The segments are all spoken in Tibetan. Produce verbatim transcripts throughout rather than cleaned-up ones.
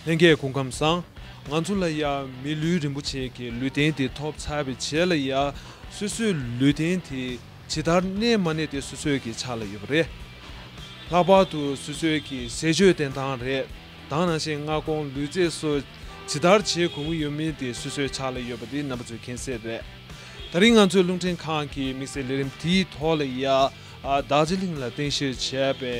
ལྷན་རྒྱས་སྐུ་ཁམས་བཟང་། ང་ཚོ་ལ་ཡ་མི་ལུས་རིན་པོ་ཆེ་གི་ལུས་རྟེན་དེ་ཐོབ་ཚར་བའི་རྗེས་ལ་ཡ་སོ་སོའི་ལུས་རྟེན་དེ་ཇི་ལྟར་གནས་མ་གནས་དེ་སོ་སོའི་གི་ཕྱག་ལ་ཡོད་པ་རེད། ལྷག་པར་དུ་སོ་སོའི་གི་ཟས་སྤྱོད་བསྟེན་སྟངས་རེད། དེ་ནང་བཞིན་མངའ་ཁོངས་ལུས་རྩལ་སོགས་ཇི་ལྟར་བྱེད་དགོས་ཀྱི་ཡོད་མེད་དེ་སོ་སོའི་ཕྱག་ལ་ཡོད་པ་དེ་རྣམ་པ་ཚོས་མཁྱེན་གསལ་རེད། ད་རིང་ང་ཚོའི་རླུང་འཕྲིན་ཁང་གི་དམིགས་བསལ་ལས་རིམ་དེའི་ཐོག་ལ་ཡ། ཨ། རྡོ་རྗེ་གླིང་ལ་རྟེན་གཞི་བྱས་པའི་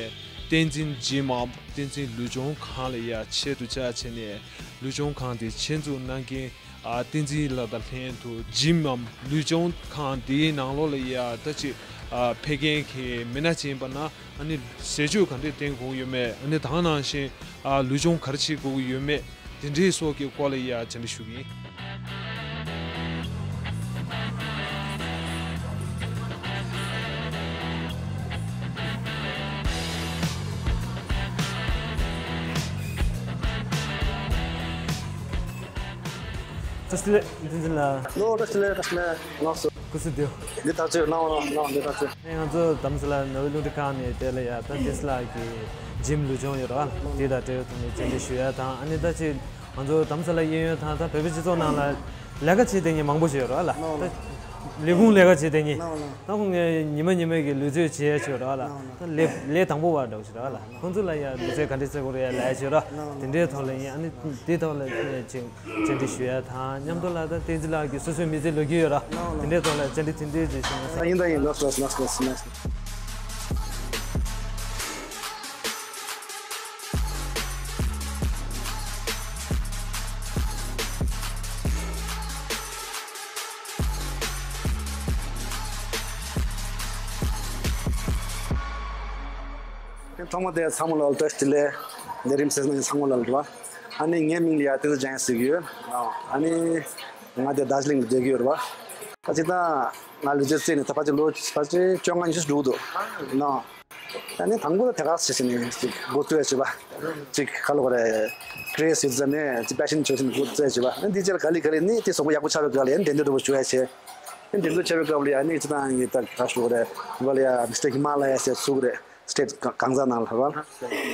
བསྟན་འཛིན་འཇིམ་མམ་བསྟན་འཛིན་ལུས་སྦྱོང་ཁང་ལ་ཡ་ཆེད་དུ་བཅར་བྱས་ནས་ལུས་སྦྱོང་ཁང་དེ་ཆེད་འཛུགས་གནང་མཁན། ཨ། བསྟན་འཛིན་ལགས་དང་ལྷན་དུ་འཇིམ་མམ་ལུས་སྦྱོང་ཁང་དེའི་ནང་ལོགས་ལ་ཡ་ད་ཅིག་ཨ། ཕེབས་མཁན་གྱི་མི་སྣ་ཅིག་ཡིན་པ་ན། ཨ་ནི་ཟས་སྤྱོད་ག་འདྲས་བསྟེན་དགོས་ཀྱི་ཡོད་མེད། ཨ་ནི་དེ་ནང་བཞིན་ཨ། ལུས་སྦྱོང་ག་རེ་བྱེད་དགོས་ཀྱི་ཡོད་མེད། དེ་འདྲའི་སོགས་ཀྱི་སྐོར་ལ་ཡ་བཅར་འདྲི་ཞུ་གི་ཡིན། བཀྲ་ཤིས་བདེ་ལེགས། བསྟན་འཛིན་ལགས། ལོ། བཀྲ་ཤིས་བདེ་ལེགས། བཀྲ་ཤིས་བདེ་ལེགས། ལགས་སོ། སྐུ་གཟུགས་བདེ། འདི་ཐག་ཆོད། གནང་བ་གནང་། འདི་ཐག་ཆོད། ཨེ། ང་ཚོ་དྷ་རམ་ས་ལ་ནོར་བུའི་རླུང་འཕྲིན་ཁང་ནས་དེ་ལ་ཡ་ད་བསྟན་འཛིན་ལགས་ཀྱི་འཇིམ་ལུས་སྦྱོང་ཡོད་རེད་བ། དེ་དང་འབྲེལ་བའི་ཐོག་ནས་བཅར་འདྲི་ཞུ་ཡ་དང་། ཨ་ནི་ད་ཅིག་ང་ཚོ་དྷ་རམ་ས་ལ་གཡས་གཡོན་དང་ད་བོད་པའི་སྤྱི་ཚོགས་ནང་ལ་ལས་ཀ་བྱེད་མཁན་མང་པོ་ཞིག་ཡོད་རེད་བ་ལ། ད་ལས་ཁུངས་ལས་ཀ་བྱེད་མཁན་གྱི། ད་ཁོང་གིས་ཉི་མ་ཉི་མ་གི་ལུས་རྩལ་བྱེད་ཡ་ཅིག་ཡོད་རེད་བ་ལ། ད་ལས་ལས་དང་པོ་བ་འདྲ་བོ་ཞིག་རེད་བ་ལ། ཁོང་ཚོ་ལ་ཡ་ལུས་རྩལ་ག་འདྲས་རྩེ་དགོས་རེད་ཡ་ལབ་ཡ་ཅིག་ཡོད་རེད་བ། དེ་འདྲའི་ཐོག་ལ་ཡིན། ཨ་ནི་དེའི་ཐོག་ལ་ཅིག་བཅར་འདྲི་ཞུ་ཡ་དང་མཉམ་དུ་ལ་ད་བསྟན་འཛིན་ལགས་ཀྱི་སོ་སོའི་མི་ཚེའི་ལོ་རྒྱུས་ཡོད་ར། དེ་འདྲའི་ཐོག་ལ་བཅར་འདྲི་དེ་འདྲའི་ཅིག་ཞུ་ན་བསམ། ཡིན་ད་ཡིན། ལགས་སོ། ལགས་སོ། ལགས་སོ། ཐོག་མ་དེ་ཚང་མ་ལ་བཀྲ་ཤིས་བདེ་ལེགས། ལས་རིམ་གཟིགས་གནང་མཁན་ཚང་མ་ལ་རེད་བ། ཨ་ནི་ངའི་མིང་ལ་ཡ་བསྟན་འཛིན་འཇམ་དབྱངས་ཟེར་གྱི་ཡོད། ཨ་ནི་ང་དེ་རྡོ་རྗེ་གླིང་དུ་སྡོད་ཀྱི་ཡོད་རེད་བ། ད་སྤྱིར་བཏང་ང་ལུས་རྩལ་རྩེད་ནས་ད་ཕལ་ཆེར་ལོ་ཕལ་ཆེར་བཅོ་ལྔ་ཉི་ཤུ་འགྲོ་གི་འདུག་ནོ། ཨ་ནི་དང་པོ་ད་དེ་ག་ཟེར་ནས་ཅིག་འགོ་བཙུགས་ཡ་བྱས་པ། ཅིག་ག་ལབ་དགོས་རེད། ཀྲེ་སི་ཡོད་ཙང་ནས་ཅིག་པེ་ཤན་བྱས་ནས་འགོ་བཙུགས་ཡ་བྱས་པ། ཨ་ནི་དེའི་རྗེས་ལ་ག་ལེ་ག་ལེ་ནི་དེ་གཟུགས་པོ་ཡག་པོ་ཆགས་པའི་སྒང་ལ་ཡ་འགྲན་བསྡུར་འདྲ་པོ་བྱུང་ཡ་བྱས། ཨ་ནི་འགྲན་བསྡུར་བྱས་པའི་སྐབས་ལ་ཡ་ཨ་ནི་སྤྱིར་བཏང་གི་ད་ག་ཞུ་དགོས་རེད། འོ་ལ་ཡ་མི་སི་ཊར་ཧི་མ་ལ་ཡ་ཟེར་ཚུགས་རེད། སི་ཊེཊ་གང་ཟག་ནང་ལ་རེད་བ།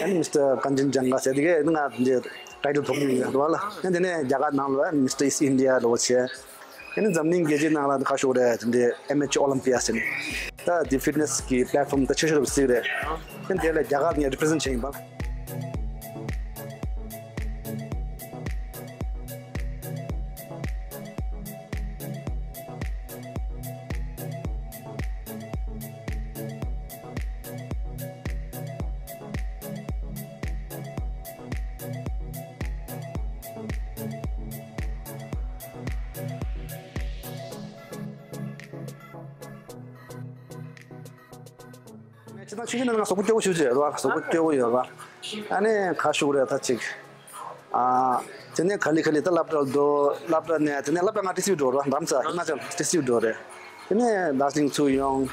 ཨ་ནི་མི་སི་ཊར་ཀན་ཅན་ཇང་ག་ཟེར་དེ་གས་ང་འདི་ཊའི་ཊལ་ཐོབ་མྱོང་ཡོད་རེད་བ་ལ། ཨ་ནི་དེ་ནས་རྒྱ་གར་ནང་ལ་མི་སི་ཊར་ཨིསི་ཊི་ཨིན་ཌི་ཡ་འདྲ་པོ་བྱས། ཨ་ནི་འཛམ་གླིང་རྒྱལ་སྤྱིའི་ནང་ལ་ཁ་ཤོར་རེད། དེ་འདྲའི་ཨེ་མེ་ཅར་ཨོ་ལིམ་པི་ཡ་ཟེར་ནས། ད་དེ་ཕིཊ་ནེ་སི་གི་པི་ལེཊ་ཕོམ་ད་ཆེ་ཤོས་རེད་པ་ཟེར་གི་རེད། ཨ་ནི་དེ་ལ་རྒྱ་གར་ནས་རི་པི་རི་ཛེན་ཊི་བྱས་ཡིན་པ། སྤྱིར་བཏང་ཆུ་ཤུར་ནང་ང་གཟུགས་པོ་སྐྱོ་པོ་ཞེ་པོ་ཅིག་ཡོད་རེད་བ། གཟུགས་པོ་སྐྱོ་པོ་ཡོད་རེད་བ། ཨ་ནི་ཁ་ཤུག་རེད་ད་ཅིག་ཨ། དེ་ནས་ག་ལེ་ག་ལེ་ད་སློབ་གྲྭ་འགྲོ། སློབ་གྲྭ་ནས་དེ་ནས་སློབ་གྲྭ་ང་ཏི་སི་འགྲོ་རེད་བ། རྡ་རམ་ས་ལ་ཧི་མ་ཅལ་ཏི་སི་འགྲོ་རེད། དེ་ནས་རྡོ་རྗེ་གླིང་ཚུར་ཡོང་།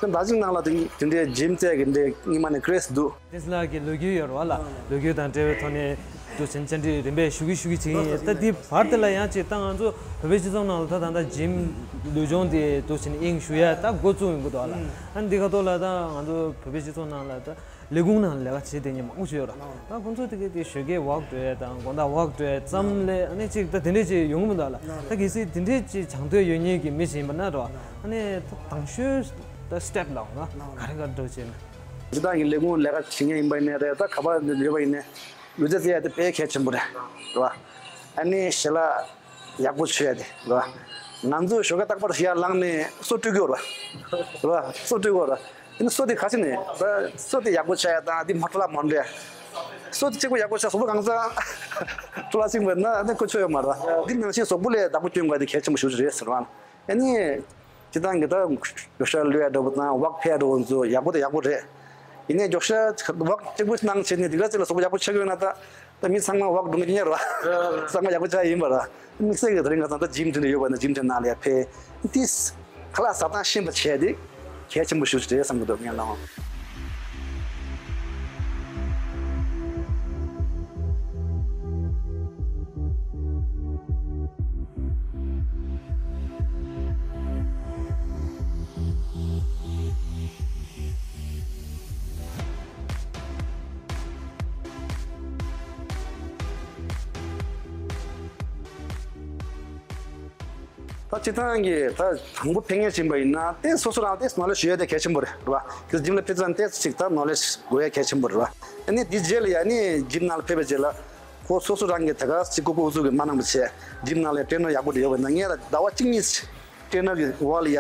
དེ་རྡོ་རྗེ་གླིང་ནང་ལ་དེ་དེ་འདྲའི་འཇིམ་རྩེ་གི་འདྲའི་སྔོན་མ་ནས་ཀྲེ་སི་འདུག་བསྟན་འཛིན་ལགས་ཀྱི་ལོ་རྒྱུས་ཡོད་རེད་བ་ལ། ལོ་རྒྱུས་དང་འབྲེལ་བའི་ཐོག་ནས་དུ་ཕྱིན་བཅར་འདྲི་རིམ་པས་ཞུ་གི་ཞུ་གི་བྱེད་ཀྱི་ཡིན། ད་འདི་བར་དེ་ལ་ཡང་ཅིག་ད་ང་ཚོ་བོད་པའི་སྤྱི་ཚོགས་ནང་ལ་ད་ད་ལྟ་འཇིམ་ལུས་སྦྱོང་དེ་དུ་ཕྱིན་དབྱིངས་ཞུ་ཡ་ད་འགོ་བཙུགས་ཡོང་གི་འདུག་བ་ལ། ཨ་ནི་འདི་ཁ་ཐོག་ལ་ད་ང་ཚོ་བོད་པའི་སྤྱི་ཚོགས་ནང་ལ་ད་ལས་ཁུངས་ནང་ལས་ཀ་བྱེད་བསྡད་མཁན་མང་པོ་ཞིག་ཡོད་ར། ད་ཁོང་ཚོ་དེ་གའི་དེ་ཞོགས་ཀས་ཝོག་འགྲོ་ཡ་དང་དགོང་དག་ཝོག་འགྲོ་ཡ་ཙམ་ལས་ཨ་ནི་ཅིག་ད་དེ་འདྲས་ཅིག་ཡོང་གི་མི་འདུག་ལ། ད་གལ་སྲིད་དེ་འདྲས་ཅིག་སྦྱང་འདོད་ཡོད་མཁན་གྱི་མི་ཞིག་ཡིན་པ་ན་ར། ཨ་ནི་ད་དང་ཤོས་ད་སི་ཊེབ་ལ་འོང་ན་ག་རེ་ག་རེ་འགྲོ་བྱས་ན། སྤྱིར་བཏང་གི་ལས་ཁུངས་ལས་ཀ་བྱེད་མཁན་ཡིན་པ་ཡིན་ནའི་རེད། ད་ག་པར་ཡོད་པ་ཡིན་ནའི་ལུས་རྩལ་རྩེ་ཡ་དེ་དཔེ་གལ་ཆེན་པོ་རེད། རེད་བ། ཨ་ནི་ཞལ་ལག་ཡག་པོ་མཆོད་ཡ་དེ་རེད་བ། ང་ཚོ་ཞོགས་ཀས་རྟག་པར་ཞལ་ལག་ལངས་ནས་སོ་བཀྲུ་གི་ཡོད་རེད་བ། རེད་བ། སོ་བཀྲུ་གི་ཡོད་རེད་བ། ཨ་ནི་སོ་དེ་ག་ཅི་ནས་ད་སོ་དེ་ཡག་པོ་ཆགས་ཡ་དང་དེ་མ་འཕྲོ་བརླག་མ་འགྲོ་ཡ། སོ་དེ་གཅིག་པོ་ཡག་པོ་ཆགས་གཟུགས་པོ་གང་ཚང་འཕྲོ་བརླག་ཕྱིན་པ་ན་ཨ་ནི་ཁོ་ཆོ་ཡོད་མ་རེད་བ། དེ་ནང་བཞིན་གཟུགས་པོ་ལ་བདག་པོ་སྐྱོན་དགོས་དེ་གལ་ཆེན་པོ་ཞེ་པོ་ཅིག་རེད་ཟེར་བ། ཨ་ནི། སྤྱིར་བཏང་གི་ད་མགྱོགས་ཤ་ལུས་ཡ་འདྲ་པོ་དང་ཝོག་ཕེབས་ཡ་འདྲ་པོ་ཚོ་ཡག་པོ་དང་ཡག་པོ་རེད། ཡིན་ནའི་མགྱོགས་ཤ་ཝོག་གཅིག་པུ་གནང་བྱས་ནས་དེ་ག་ཚོད་ལ་གཟུགས་པོ་ཡག་པོ་ཆགས་ཀྱི་ཡོད་ན་ད་ད་མི་ཚང་མ་ཝོག་འགྲོ་མཁན་ཉེ་ར། ཚང་མ་ཡག་པོ་ཆགས་ཡིན་པ་ར། དམིགས་བསལ་གྱི་དེ་རིང་ང་ཚང་ད་ཇིམ་དེ་འདྲ་ཡོད་པ་ན་ཇིམ་དེ་ནང་ལ་ཡ་ཕེབས་ཏིས་ཁ་ལག་ཟ་སྟངས་ཤེས་པ་བྱས་ཏེ་གལ་ཆེན་པོ་ཞིག་རེད་བསམ་གྱི་འདུག་ངས་ལའང་། སྤྱིར་བཏང་གི་ད་དང་པོ་ཕེབས་མཁན་ཡིན་པ་ཡིན་ན་ཏེ་སོ་སོ་རང་ཏེ་ནོ་ལེ་ཇི་ཡོད་དེ་གལ་ཆེན་པོ་རེད་རེད་བ། ཁྱེད་ཇིམ་ལ་ཕེབས་ཙང་ཏེ་ཅིག་ད་ནོ་ལེ་ཇི་དགོས་ཡ་གལ་ཆེན་པོ་རེད་བ། ཨ་ནི་དེ་རྗེས་ལ་ཡ་ནི་ཇིམ་ནང་ལ་ཕེབས་པའི་རྗེས་ལ་ཁོ་སོ་སོ་རང་གི་ད་ག་ཅིག་ལྐུགས་པ་ཨུ་ཚུགས་ཀྱི་མ་གནང་པ་བྱས་ཇིམ་ནང་ལ་ཊེ་ནར་ཡག་པོ་རེ་ཡོད་པ་ཡིན་ན་ངས་ལ་ཟླ་བ་གཅིག་གཉིས་ཊེ་ནར་གྱི་འོག་ལ་ཡ་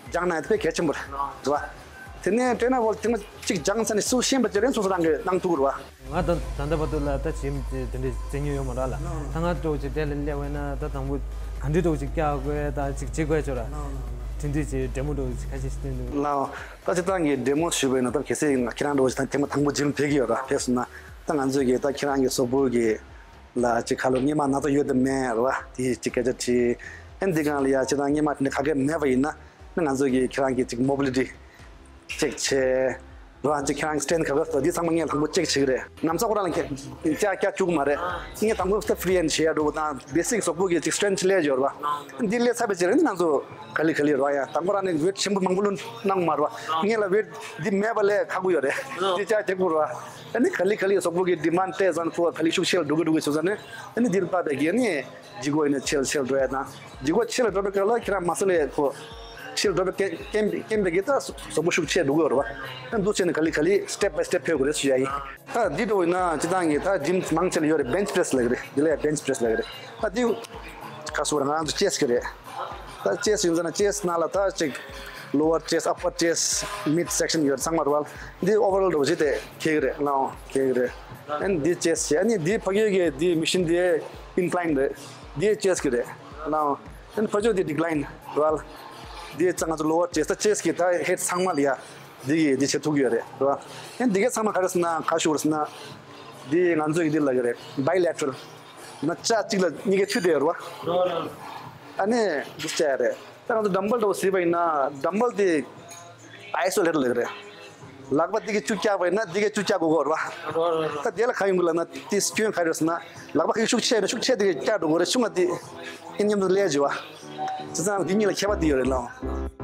སྦྱང་ན་ཡ་དཔེ་གལ་ཆེན་པོ་རེད་རེད་བ། དེ་ནས་ཊེ་ནར་འོག་ལ་ཐེངས་མ་གཅིག་སྦྱངས་ཚར་ནས་སུ་ཤེས་པ་ཅིག་རེད་སོ་སོ་རང་གིས་གནང་ཐུབ་ཀྱི་རེད་བ། ང་ད་ད་ལྟ་བར་དུ་ལ་ད་ཇིམ་དེ་དེ་འདྲའི་རྩེད་ཉོ་ཡོད་མ་རེད་ལ། ད་ང་ཏོག་ཅིག་དེ་ལ་སླེབས་པ་ན་ད་དང་པོ་ག་འདྲའི་ཏོག་ཅིག་བཀྱག་དགོས་ད་ཅིག་བྱེད་དགོས་ཅོ་ར། དེ་འདྲའི་ཅིག་ཌེ་མོ་ཏོག་ཅིག་ཁ་ཤས་ཤིག་སྟོན་འདུག་ལའོ། ད་སྤྱིར་བཏང་གི་ཌེ་མོ་ཞུས་པ་ཡིན་ན་ད་གལ་སྲིད་ང་ཁྱེད་རང་འདྲ་བོ་ཞིག་ད་ཐེངས་མ་དང་པོ་ཇིམ་ཕེབས་ཀྱི་ཡོད་ར་ཕེབས་སོང་ན་ད་ང་ཚོས་གི་ད་ཁྱེད་རང་གི་གཟུགས་པོ་གི་ལ་ཅིག་ཁ་ལོ་སྔས་མ་ན་ཚ་ཡོད་དམ་མེད་ར་བ་དེ་ཅིག་སྐད་ཆ་དྲིས། ཨན་འདི་གང་ལ་ཡ་སྤྱིར་བཏང་སྔས་མ་དེ་འདྲ་ག་གེ་མེད་པ་ཡིན་ན་ང་ཚོས་གི་ཁྱེད་རང་གི་ཅིག་མོ་བི་ལི་ཊི་ཅེག་བྱས། རང་གཅིག་ཁྱེད་རང་གི་སི་ཊེན་ག་ག་ལྟོས་འདི་ཚང་མ་ངས་དང་པོ་ཅེག་བྱེད་ཀྱི་རེད། ནམ་ཚགས་ཁོ་རང་ལ་ཁྱེད་ཅག་ཀྱག་བཅུག་མ་རེད། ངས་དང་པོ་ད་ཕི་རི་ཧེན་ཌི་བྱེད་ཡ་འགྲོ་དང་བེ་སིག་གཟུགས་པོ་གི་ཅིག་སི་ཊེན་ཆི་ལས་ཡོད་རེད་བ། འདི་ལས་ཚར་བའི་རྗེས་ལ་ནི་ང་ཚོ་ག་ལེ་ག་ལེ་རེད་བ། ཡ་དང་པོ་རང་ནས་ཝེ་ཊི་ཆེན་པོ་མང་པོ་བླུགས་གནང་མ་རེད་བ། ངས་ལ་ཝེ་ཊི་འདི་མེད་པ་ལས་ཁག་པོ་ཡོད་རེད། འདི་ཅག་ཀྱག་པོ་རེད་བ། ཨ་ནི་ག་ལེ་ག་ལེ་གཟུགས་པོ་གི་ཌི་མཱན་ཌི་ཏོག་ཙམ་ཁོ་ག་ལེ་ཤུགས་ཆེ་ལ་འགྲོ་གི་འགྲོ་གི་བྱུང་ཙང་ནི་ཨ་ནི་འདིར་བབས་པའི་གི་ནི། ལྗིད་ཁོག་ཡིན་ན་ཆེ་ལ་ཆེ་ལ་འགྲོ་ཡ་དང་། ལྗིད་ཁོག་ཆེ་ལ་འགྲོ་བའི་སྐབས་ལ་ཁྱེད་རང་མ་སེ་ལ་ཁོ་ཆེ་ལ་འགྲོ་བའི་སྐད་སྐད་སྐད་པའི་གི་ད་གཟུགས་པོ་ཤུགས་ཆེ་འགྲོ་གི་ཡོད་རེད་བ། ཨ་འདུག་བྱས་ནས་ག་ལེ་ག་ལེ་སི་ཊེབ་བྷའི་སི་ཊེབ་ཕེབས་དགོས་རེད་ཞུ་ཡ་ཡིན། ད་འདི་འདྲ་བོ་ཡིན་ན་སྤྱིར་བཏང་གི་ད་ཇིམ་མང་ཆེ་ལ་ཡོད་རེད། བེན་ཆི་པི་རེ་སི་ལབ་ཀྱི་རེད། འདི་ལ་ཡ་བེན་ཆི་པི་རེ་སི་ལབ་ཀྱི་རེད། ད་འདི་ཁ་སོ་ར་ང་རང་ཚོ་ཅེ་སི་ཊི་གི་རེད། ད་ཅེ་སི་ཊི་ཡིན་ཟེར་ན་ཅེ་སི་ཊི་ནང་ལ་ད་ཅིག་ལོ་ཝར་ཅེ་སི་ཊི། ཨ་པར་ཅེ་སི་ཊི། མིཌ་སེག་ཤན་ཡོད་རེད་ཚང་མ་རེད་བ། འདི་ཨོ་ཝར་ཨོལ་འདྲ་བོ་ཞིག་དེ་ཁེག་རེད། ལའོ་ཁེག་རེད། ཨན་འདི་ཅེ་སི་ཊི་བྱས། ཨ་ནི་འདི་ཕ་གིའི་གི་འདི་མི་ཤིན་འདི་ཨིན་ཀ་ལའིན་རེད། འདི་ཅེ་སི་ཊི་གི་རེད། ལའོ། ཨན་ཕ་ཇོ་འདི་ཌི་ཀ་ལའིན་རེད་བ། འདི་ཚང་ང་ཚོ་ལོ་ཝར་ཅེ་སི་ཊི། ད་ཅེ་སི་ཊི་གི་ད་ཧེཌ་ཚང་མ་ལ་ཡ་འདི་གི་འདི་བྱེད་ཐུབ་ཀྱི་ཡོད་རེད་རེད་བ། ཨན་འདི་གའི་ཚང་མ་ག་རེ་ཟེར་ན་ག་ཞུ་རེད་ཟེར་ན། འདི་ང་ཚོ་གི་འདི་ལབ་ཀྱི་རེད། བའི་ལེ་ཊི་རལ། ན་ལྕགས་གཅིག་ལ་གཉིས་ཀའི་མཐུད་དེ་ཡོད་རེད་བ། ཨ་ནི་འདི་བྱས་རེད། ད་ང་ཚོ་ཌམ་བལ་འདྲ་བོ་གཟིགས་པ་ཡིན་ན་ཌམ་བལ་དེ་ཨའི་སོ་ལེ་ཊི་ལབ་ཀྱི་རེད། ལག་པ་འདི་གིས་བཅུ་བཀྱག་པ་ཡིན་ན་འདི་གིས་བཅུ་བཀྱག་དགོས་ཀྱི་རེད་བ། ད་དེ་ལ་ག་ཡོང་གི་ལབ་ན་དེ་སྐྱོན་ག་རེ་ཡོད་ཟེར་ན། ལག་པ་ག་གིས་ཤུགས་ཆེ་ཡོད་ན་ཤུགས་ཆེ་དེ་གིས་བཀྱག་འགྲོ་དགོས་རེད། ཆུང་བ་དེ་ཨེ་མཉམ་དུ་ལས་བྱེད་བ། བྱས་ཙང་འདི་གཉིས་ལ་ཁྱད་པར་འདི་ཡོད་རེད་ལགས།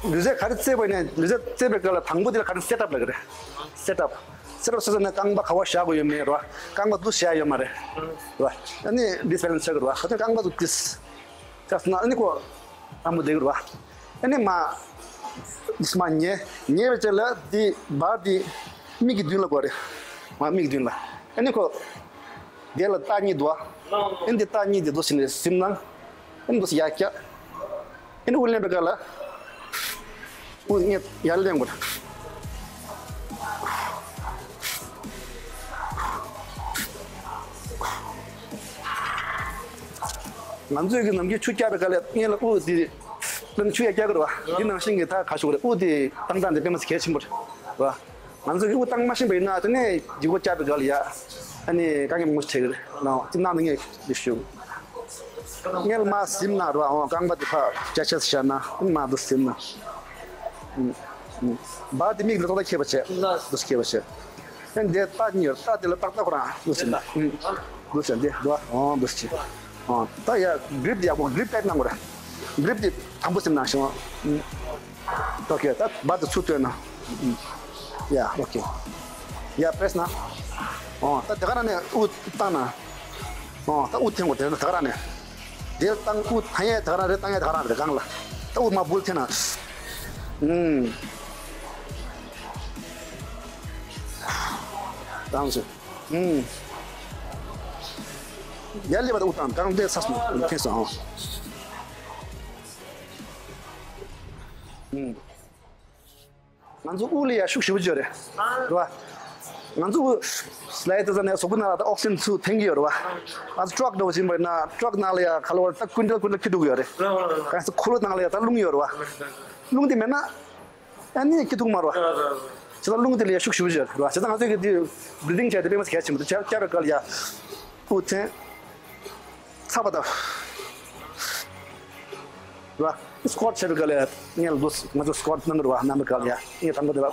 ལུས་རྩལ་ག་རེ་རྩེད་པ་ཡིན་ན་ལུས་རྩལ་རྩེད་པའི་སྐབས་ལ་དང་པོ་དེ་ལ་ག་རེ་སེ་ཊབ་ལབ་ཀྱི་རེད། སེ་ཊབ། སེ་ཊབ་ཟེར་ན་རྐང་པ་ག་པར་བཞག་དགོས་ཡོད་མེད་རེད་བ། རྐང་པ་འདུག་བཞག་ཡོད་མ་རེད། རེད་བ། ཨ་ནི་ཌི་སི་བེ་ལེན་སི་ཆགས་ཀྱི་རེད་བ། ཁ་ཚོན་རྐང་པ་འདུག་ཏིས། ཅག་སོང་ན་ཨ་ནི་ཁོ་ཨ་མོ་བསྡད་ཀྱི་རེད་བ། ཨ་ནི་མ་ཨིས་མ་ཉལ་ཉལ་བའི་རྗེས་ལ་འདི་བར་འདི་མིག་གི་མདུན་ལ་དགོས་རེད། མ་མིག་གི་མདུན་ལ་ཨ་ནི་ཁོ་དེ་ལ་རྟགས་གཉིས་འདུག་བ། ཨ་ནི་འདི་རྟགས་གཉིས་འདི་འདུག་སེ་ནས་ཟིམ་ན་ཨ་ནི་འདུག་སེ་ཡར་བཀྱག་ཨ་ནི་དབུགས་ལེན་པའི་སྐབས་ལ་དབུགས་ངས་ཡར་ལེན་དགོས་རེད། ང་ཚོས་ཀྱི་ནམ་རྒྱུན་ཆུ་བཀྱག་པའི་སྐབས་ལ་སྔོན་ལ་དབུགས་དེ་ནམ་ཆུ་ཡར་བཀྱག་གི་རེད་བ། འདི་ནང་བཞིན་གྱི་ད་ག་ཞུ་དགོས་རེད། དབུགས་དེ་བཏང་སྟངས་དེ་དཔེ་མི་སྲིད་གལ་ཆེན་པོ་རེད་བ། ང་ཚོས་ཀྱི་དབུགས་བཏང་མ་ཤེས་པ་ཡིན་ན་དེ་ནས་ལྗིད་ཁོག་བཀྱག་པའི་སྐབས་ལ་ཡ་ཨ་ནི་དཀའ་ངལ་མང་པོ་ཞིག་འཕྲད་ཀྱི་རེད། ལའོ་དེ་ནང་ནས་ངས་འདི་ཞུ། སྔོན་ལ་མར་ཟིམ་ན་རེད་བ། འོ་རྐང་པ་དེ་ཕར་བཀྱག་ཆས་སུ་བཞག་ན་ཨ་ནི་མར་འདུག་ཟིམ་ན། ཨུམ། ཨུམ། བར་དེ་མིག་ལ་ཏག་ཏག་འཁེལ་བ་བྱས། འདུག་འཁེལ་བ་བྱས། ཨེ་འདི་རྟགས་གཉིས་ཡོད། རྟགས་དེ་ལ་ཏག་ཏག་ཁོ་རང་འདུག་ཟིན་ན། ཨུམ། འདུག་ཟིན་འདི་འདུག་ཨ། འོ་འདུག་ཟིན། འོ་ད་ཡ་གྲིབ་དེ་ཡག་པོ་གྲིབ་ཊའིཊ་གནང་དགོས་རེད། གྲིབ་དེ་དམ་པོ་ཟིན་ན་ཞིང་། ཨུམ། ཨོ་ཁེ། ད་བར་དུ་ཚུར་བཏོན་ན། ཨུམ། ཡ་ཨོ་ཁེ། ཡ་པེ་རེ་སི་ན། འོ་ད་དེ་ག་རང་ནས་དབུགས་བཏང་ན། འོ་ད་དབུགས་འཐེན་དགོས་དེ་ན་དེ་ག་རང་ནས། དེར་བཏང་དབུགས་བཏང་ཡས་དེ་ག་རང་རེད། བཏང་ཡས་དེ་ག་རང་རེད། གང་ལ་ད་དབུགས་མ་འབུལ་འཐེན་ན། ཨུམ། བཏང་སོང་། ཨུམ། ཡར་སླེབས་པ་ད་དབུགས་བཏང་། གང་འདྲས་ཚ་སོང་། འཐེན་སོང་། ཨུམ། ང་ཚོ་དབུགས་ལ་ཡ་ཤུགས་ཞེ་པོ་ཅིག་ཡོད་རེད། རེད་བ། ང་ཚོ་སླེབས་དུས་ཙམ་ནས་གཟུགས་པོ་ནང་ལ་ད་ཨོག་སི་ཇན་ཚུར་འཐེན་གྱི་ཡོད་རེད་བ། ང་ཚོ་ཊག་འདྲ་བོ་ཞིག་ཡིན་པ་ཡིན་ན་ཊག་ནང་ལ་ཡ་ག་ལ་བར་ད་ཀུན་ཊལ་ཀུན་ཊལ་འཁྱེར་འགྲོ་གི་ཡོད་རེད། གང་ཡིན་ཟེར་ན་འཁོར་ལོ་ནང་ལ་ཡ་ད་རླུང་ཡོད་རེད་བ། རླུང་དེ་མེད་ན་ཨ་ནི་འཁྱེར་ཐུབ་མ་རེད་བ། བྱས་ཙང་རླུང་དེ་ལ་ཡ་ཤུགས་ཞེ་པོ་ཅིག་ཡོད་རེད་བ། བྱས་ཙང་ང་ཚོས་གི་དེ་བི་རི་ཐིང་བྱས་དེ་དཔེ་མི་སྲིད་གལ་ཆེན་པོ་འདུག་བྱ་བྱ་བའི་སྐབས་ལ་ཡ་དབུགས་འཐེན། ཚ་བ་དང་། ར། སི་ཀོ་ཊི་བྱེད་པའི་སྐབས་ལ་ཡ་སྔོན་ལ་འདུག་ང་ཚོ་སི་ཀོ་ཊི་གནང་གི་རེད་བ། གནང་བའི་སྐབས་ལ་ཡ་སྔོན་དང་པོ་དེ་ལ་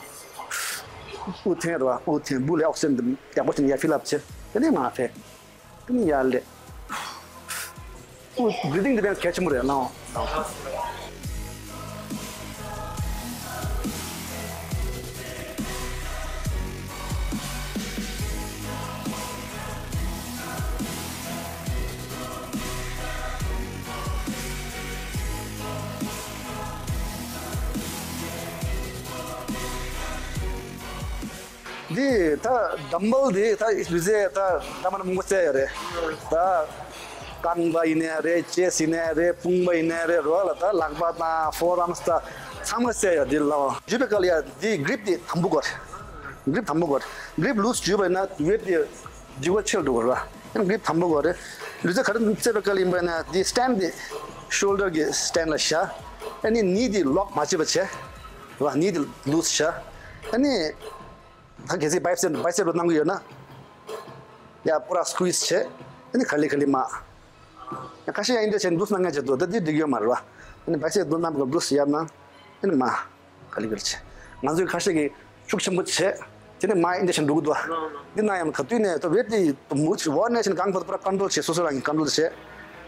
དབུགས་འཐེན་རེད་བ། དབུགས་འཐེན། སྦུག་ལ་ཨོག་སི་ཇན་དེ་ཡག་པོ་བྱས་ནས་ཡ་ཕིལ་ཨབ་བྱེད། དེ་ནས་མར་ཕེབས། དེ་ནས་ཡར་སླེབས། དབུགས་བི་རི་ཐིང་དེ་དཔེ་གལ་ཆེན་པོ་རེད་ལགས། འདི་ད་ཌམ་བལ་འདི་ད་ལུས་རྩལ་ད་ད་མ་ན་མང་པོ་རྩེ་ཡོད་རེད། ད་རྐང་པ་ཡིན་ནའི་རེད། ཅེ་སི་ཡིན་ནའི་རེད། དཔུང་པ་ཡིན་ནའི་རེད། རོ་ལ་ད་ལག་པ་དང་ཕོར་ཨརམ་སི་ད་ཚང་མ་རྩེ་ཡོད་འདི་ལ། འཇུས་པའི་སྐབས་ལ་ཡ་འདི་གི་རིབ་འདི་དམ་པོ་དགོས་རེད། གི་རིབ་དམ་པོ་དགོས་རེད། གི་རིབ་ལུས་འཇུས་པ་ཡིན་ན་ཝེཊ་འདི་འཇུག་པ་ཆེ་རུ་འགྲོ་གི་རེད་བ། ཡང་གི་རིབ་དམ་པོ་དགོས་རེད། ལུས་རྩལ་ག་རེ་རྩེ་བའི་སྐབས་ལ་ཡིན་པ་ཡིན་ན་འདི་སི་ཊེན་ཌི་འདི་ཤོལ་ཌར་གི་སི་ཊེན་ཌི་ལ་བཞག་ཨ་ནི་ནི་འདི་ལོག་མ་བྱེད་པ་བྱས་རེད་བ། ནི་འདི་ལུས་བཞག་ཨ་ནི། ད་གལ་སྲིད་བྷའི་སེབ་བྷའི་སེབ་ལ་གནང་གི་ཡོད་ན། ཡ་པུ་ར་སི་ཀུ་ཝིས་བྱེད། ཨ་ནི་ག་ལེ་ག་ལེ་མར། ཡ་ཁ་ཤས་ཡ་འདི་འདྲ་བྱས་འདུག་གནང་མཁན་བྱེད་འདུག་ད་འདི་འགྲིག་ཡོད་མ་རེད་བ། ཨ་ནི་བྷའི་སེབ་འདུག་གནང་གི་འདུག་ཡར་གནང་། ཨ་ནི་མར། ག་ལེ་ག་ལེ་བྱེད། ང་ཚོའི་ཁ་ཤས་ཀྱིས་ཤུགས་ཆེན་པོ་བྱེད། དེ་ནས་མར་འདི་འདྲ་བྱས་འགྲོ་གི་འདུག་བ། འདི་ན་ཡང་ག་དུས་ནས་ད་ཝེཊ་འདི་མུ་འོག་ནས་བྱས་ནས་གང་བར་དུ་པུ་ར་ཀོན་ཊོལ་བྱེད། སོ་སོ་རང་གིས་ཀོན་ཊོལ་བྱེད།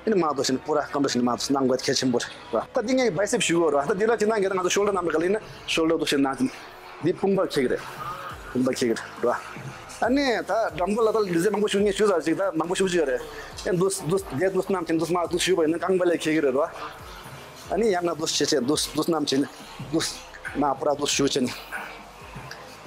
ཨ་ནི་མར་དུ་བྱས་ནས་པུ་ར་ཀོན་ཊོལ་བྱས་ནས་མར་དུ་གནང་དགོས་གལ་ཆེན་པོ་རེད་བ། ད་འདི་ངས་བྷའི་སེབ་ཞུ་དགོས་རེད་བ། ད་འདི་ལ་ཅིག་གནང་གི་ད་ང་ཚོ་ཤོལ་ཌར་གནང་བའི་སྐབས་ལ་ཡིན་ན་ཤོལ་ཌར་དུ་བྱས་ནང་དེ། འདི་དཔུང་པ་འཁྱེར་གི་རེད། དཔུང་པ་འཁྱེར་གི་རེད་བ། ཨ་ནི་ད་ཌམ་བལ་ལ་ད་ལུས་རྩལ་མང་པོ་ཞུ་ངས་ཞུ་ཚར་ཅིག་ད་མང་པོ་ཞུ་རྒྱུ་ཡོད་རེད། ཨེ་འདུག་འདུག་བསྡད་འདུག་བསྣམས་བྱས་འདུག་མར་འདུག་ཞུས་པ་ཡིན་ན་རྐང་པ་ལ་འཁྱེར་གི་རེད་བ། ཨ་ནི་ཡང་ན་འདུག་བྱས་བྱས་འདུག་འདུག་བསྣམས་བྱས་འདུག་མར་པུ་ར་འདུག་ཞུ་བྱས་ནས་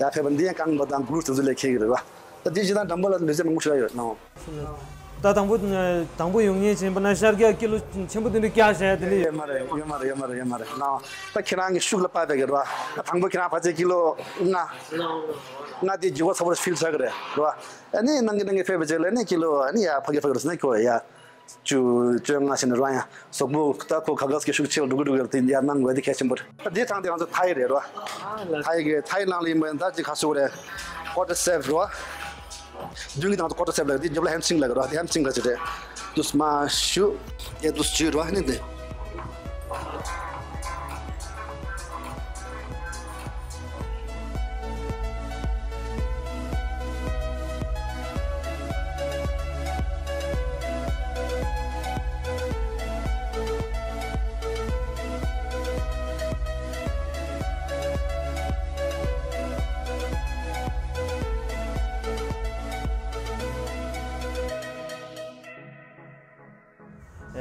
ཡར་ཕེབས་པ་འདི་ཡང་རྐང་པ་དང་གུ་རུ་དེ་ཚོ་ལ་འཁྱེར་གི་རེད་བ། ད་འདི་སྤྱིར་བཏང་ཌམ་བལ་ལ་ལུས་རྩལ་མང་པོ་ཞུ་ཡ་ཡོད་ནའང་། ད་དང་པོ་དང་པོ་ཡོང་མཁན་བྱས་པ་ན་ཤར་རྒྱག་ཀི་ལོ་ཆེན་པོ་དེ་འདྲ་བཀྱག་བྱས་དེ་འདྲ་ཡོད་མ་རེད། ཡོད་མ་རེད། ཡོད་མ་རེད། ཡོད་མ་རེད། ཡོད་མ་རེད་ནའང་། ད་ཁྱེད་རང་གི་ཤུགས་ལ་དཔག་པའི་གི་རེད་བ། ད་དང་པོ་ཁྱེད་རང་ཕལ་ཆེར་ཀི་ལོ་ལྔ། ལྔ་དེ་འཇུག་པ་ཚ་པོ་ཕིལ་བྱ་གི་རེད་བ། ཨ་ནི་གནང་གི་གནང་གི་ཕེབས་པ་བྱས་ལ་ནི་ཀི་ལོ་ཨ་ནི་ཡར་ཕ་གི་ཕ་གི་རུ་སོང་ན་ཁྱོད་ཡ། བཅུ་བཅོ་ལྔ་ཕྱིན་ནས་རང་ཡང་གཟུགས་པོ་ད་ཁོ་ག་གས་ཀྱི་ཤུགས་ཆེ་བ་འགྲོ་གི་འགྲོ་གི་རེད། དེ་ཡར་གནང་དགོས་དེ་གལ་ཆེན་པོ་རེད། ད་དེའི་ཐང་དེ་ང་ཚོ་ཐའི་རེད་རོ། ཐའི་གི་ཐའི་ནང་ལ་ཡིན་པ་ཡིན་ད་ཅིག་ཁ་ཤུ་རེད། ཀོ་ཊར་སེབ་རོ། མདུན་གྱི་ནང་དུ་ཀོ་ཊར་སེབ་ལ་དེ་རྒྱབ་ལ་ཧེམ་སི་ཊིང་ལ་གི་རོ། དེ་ཧེམ་སི་ཊིང་ལ་ཅི་རེད། དུས་མ་ཞུ། དེ་དུས་ཞུ་རོ་ནི་དེ།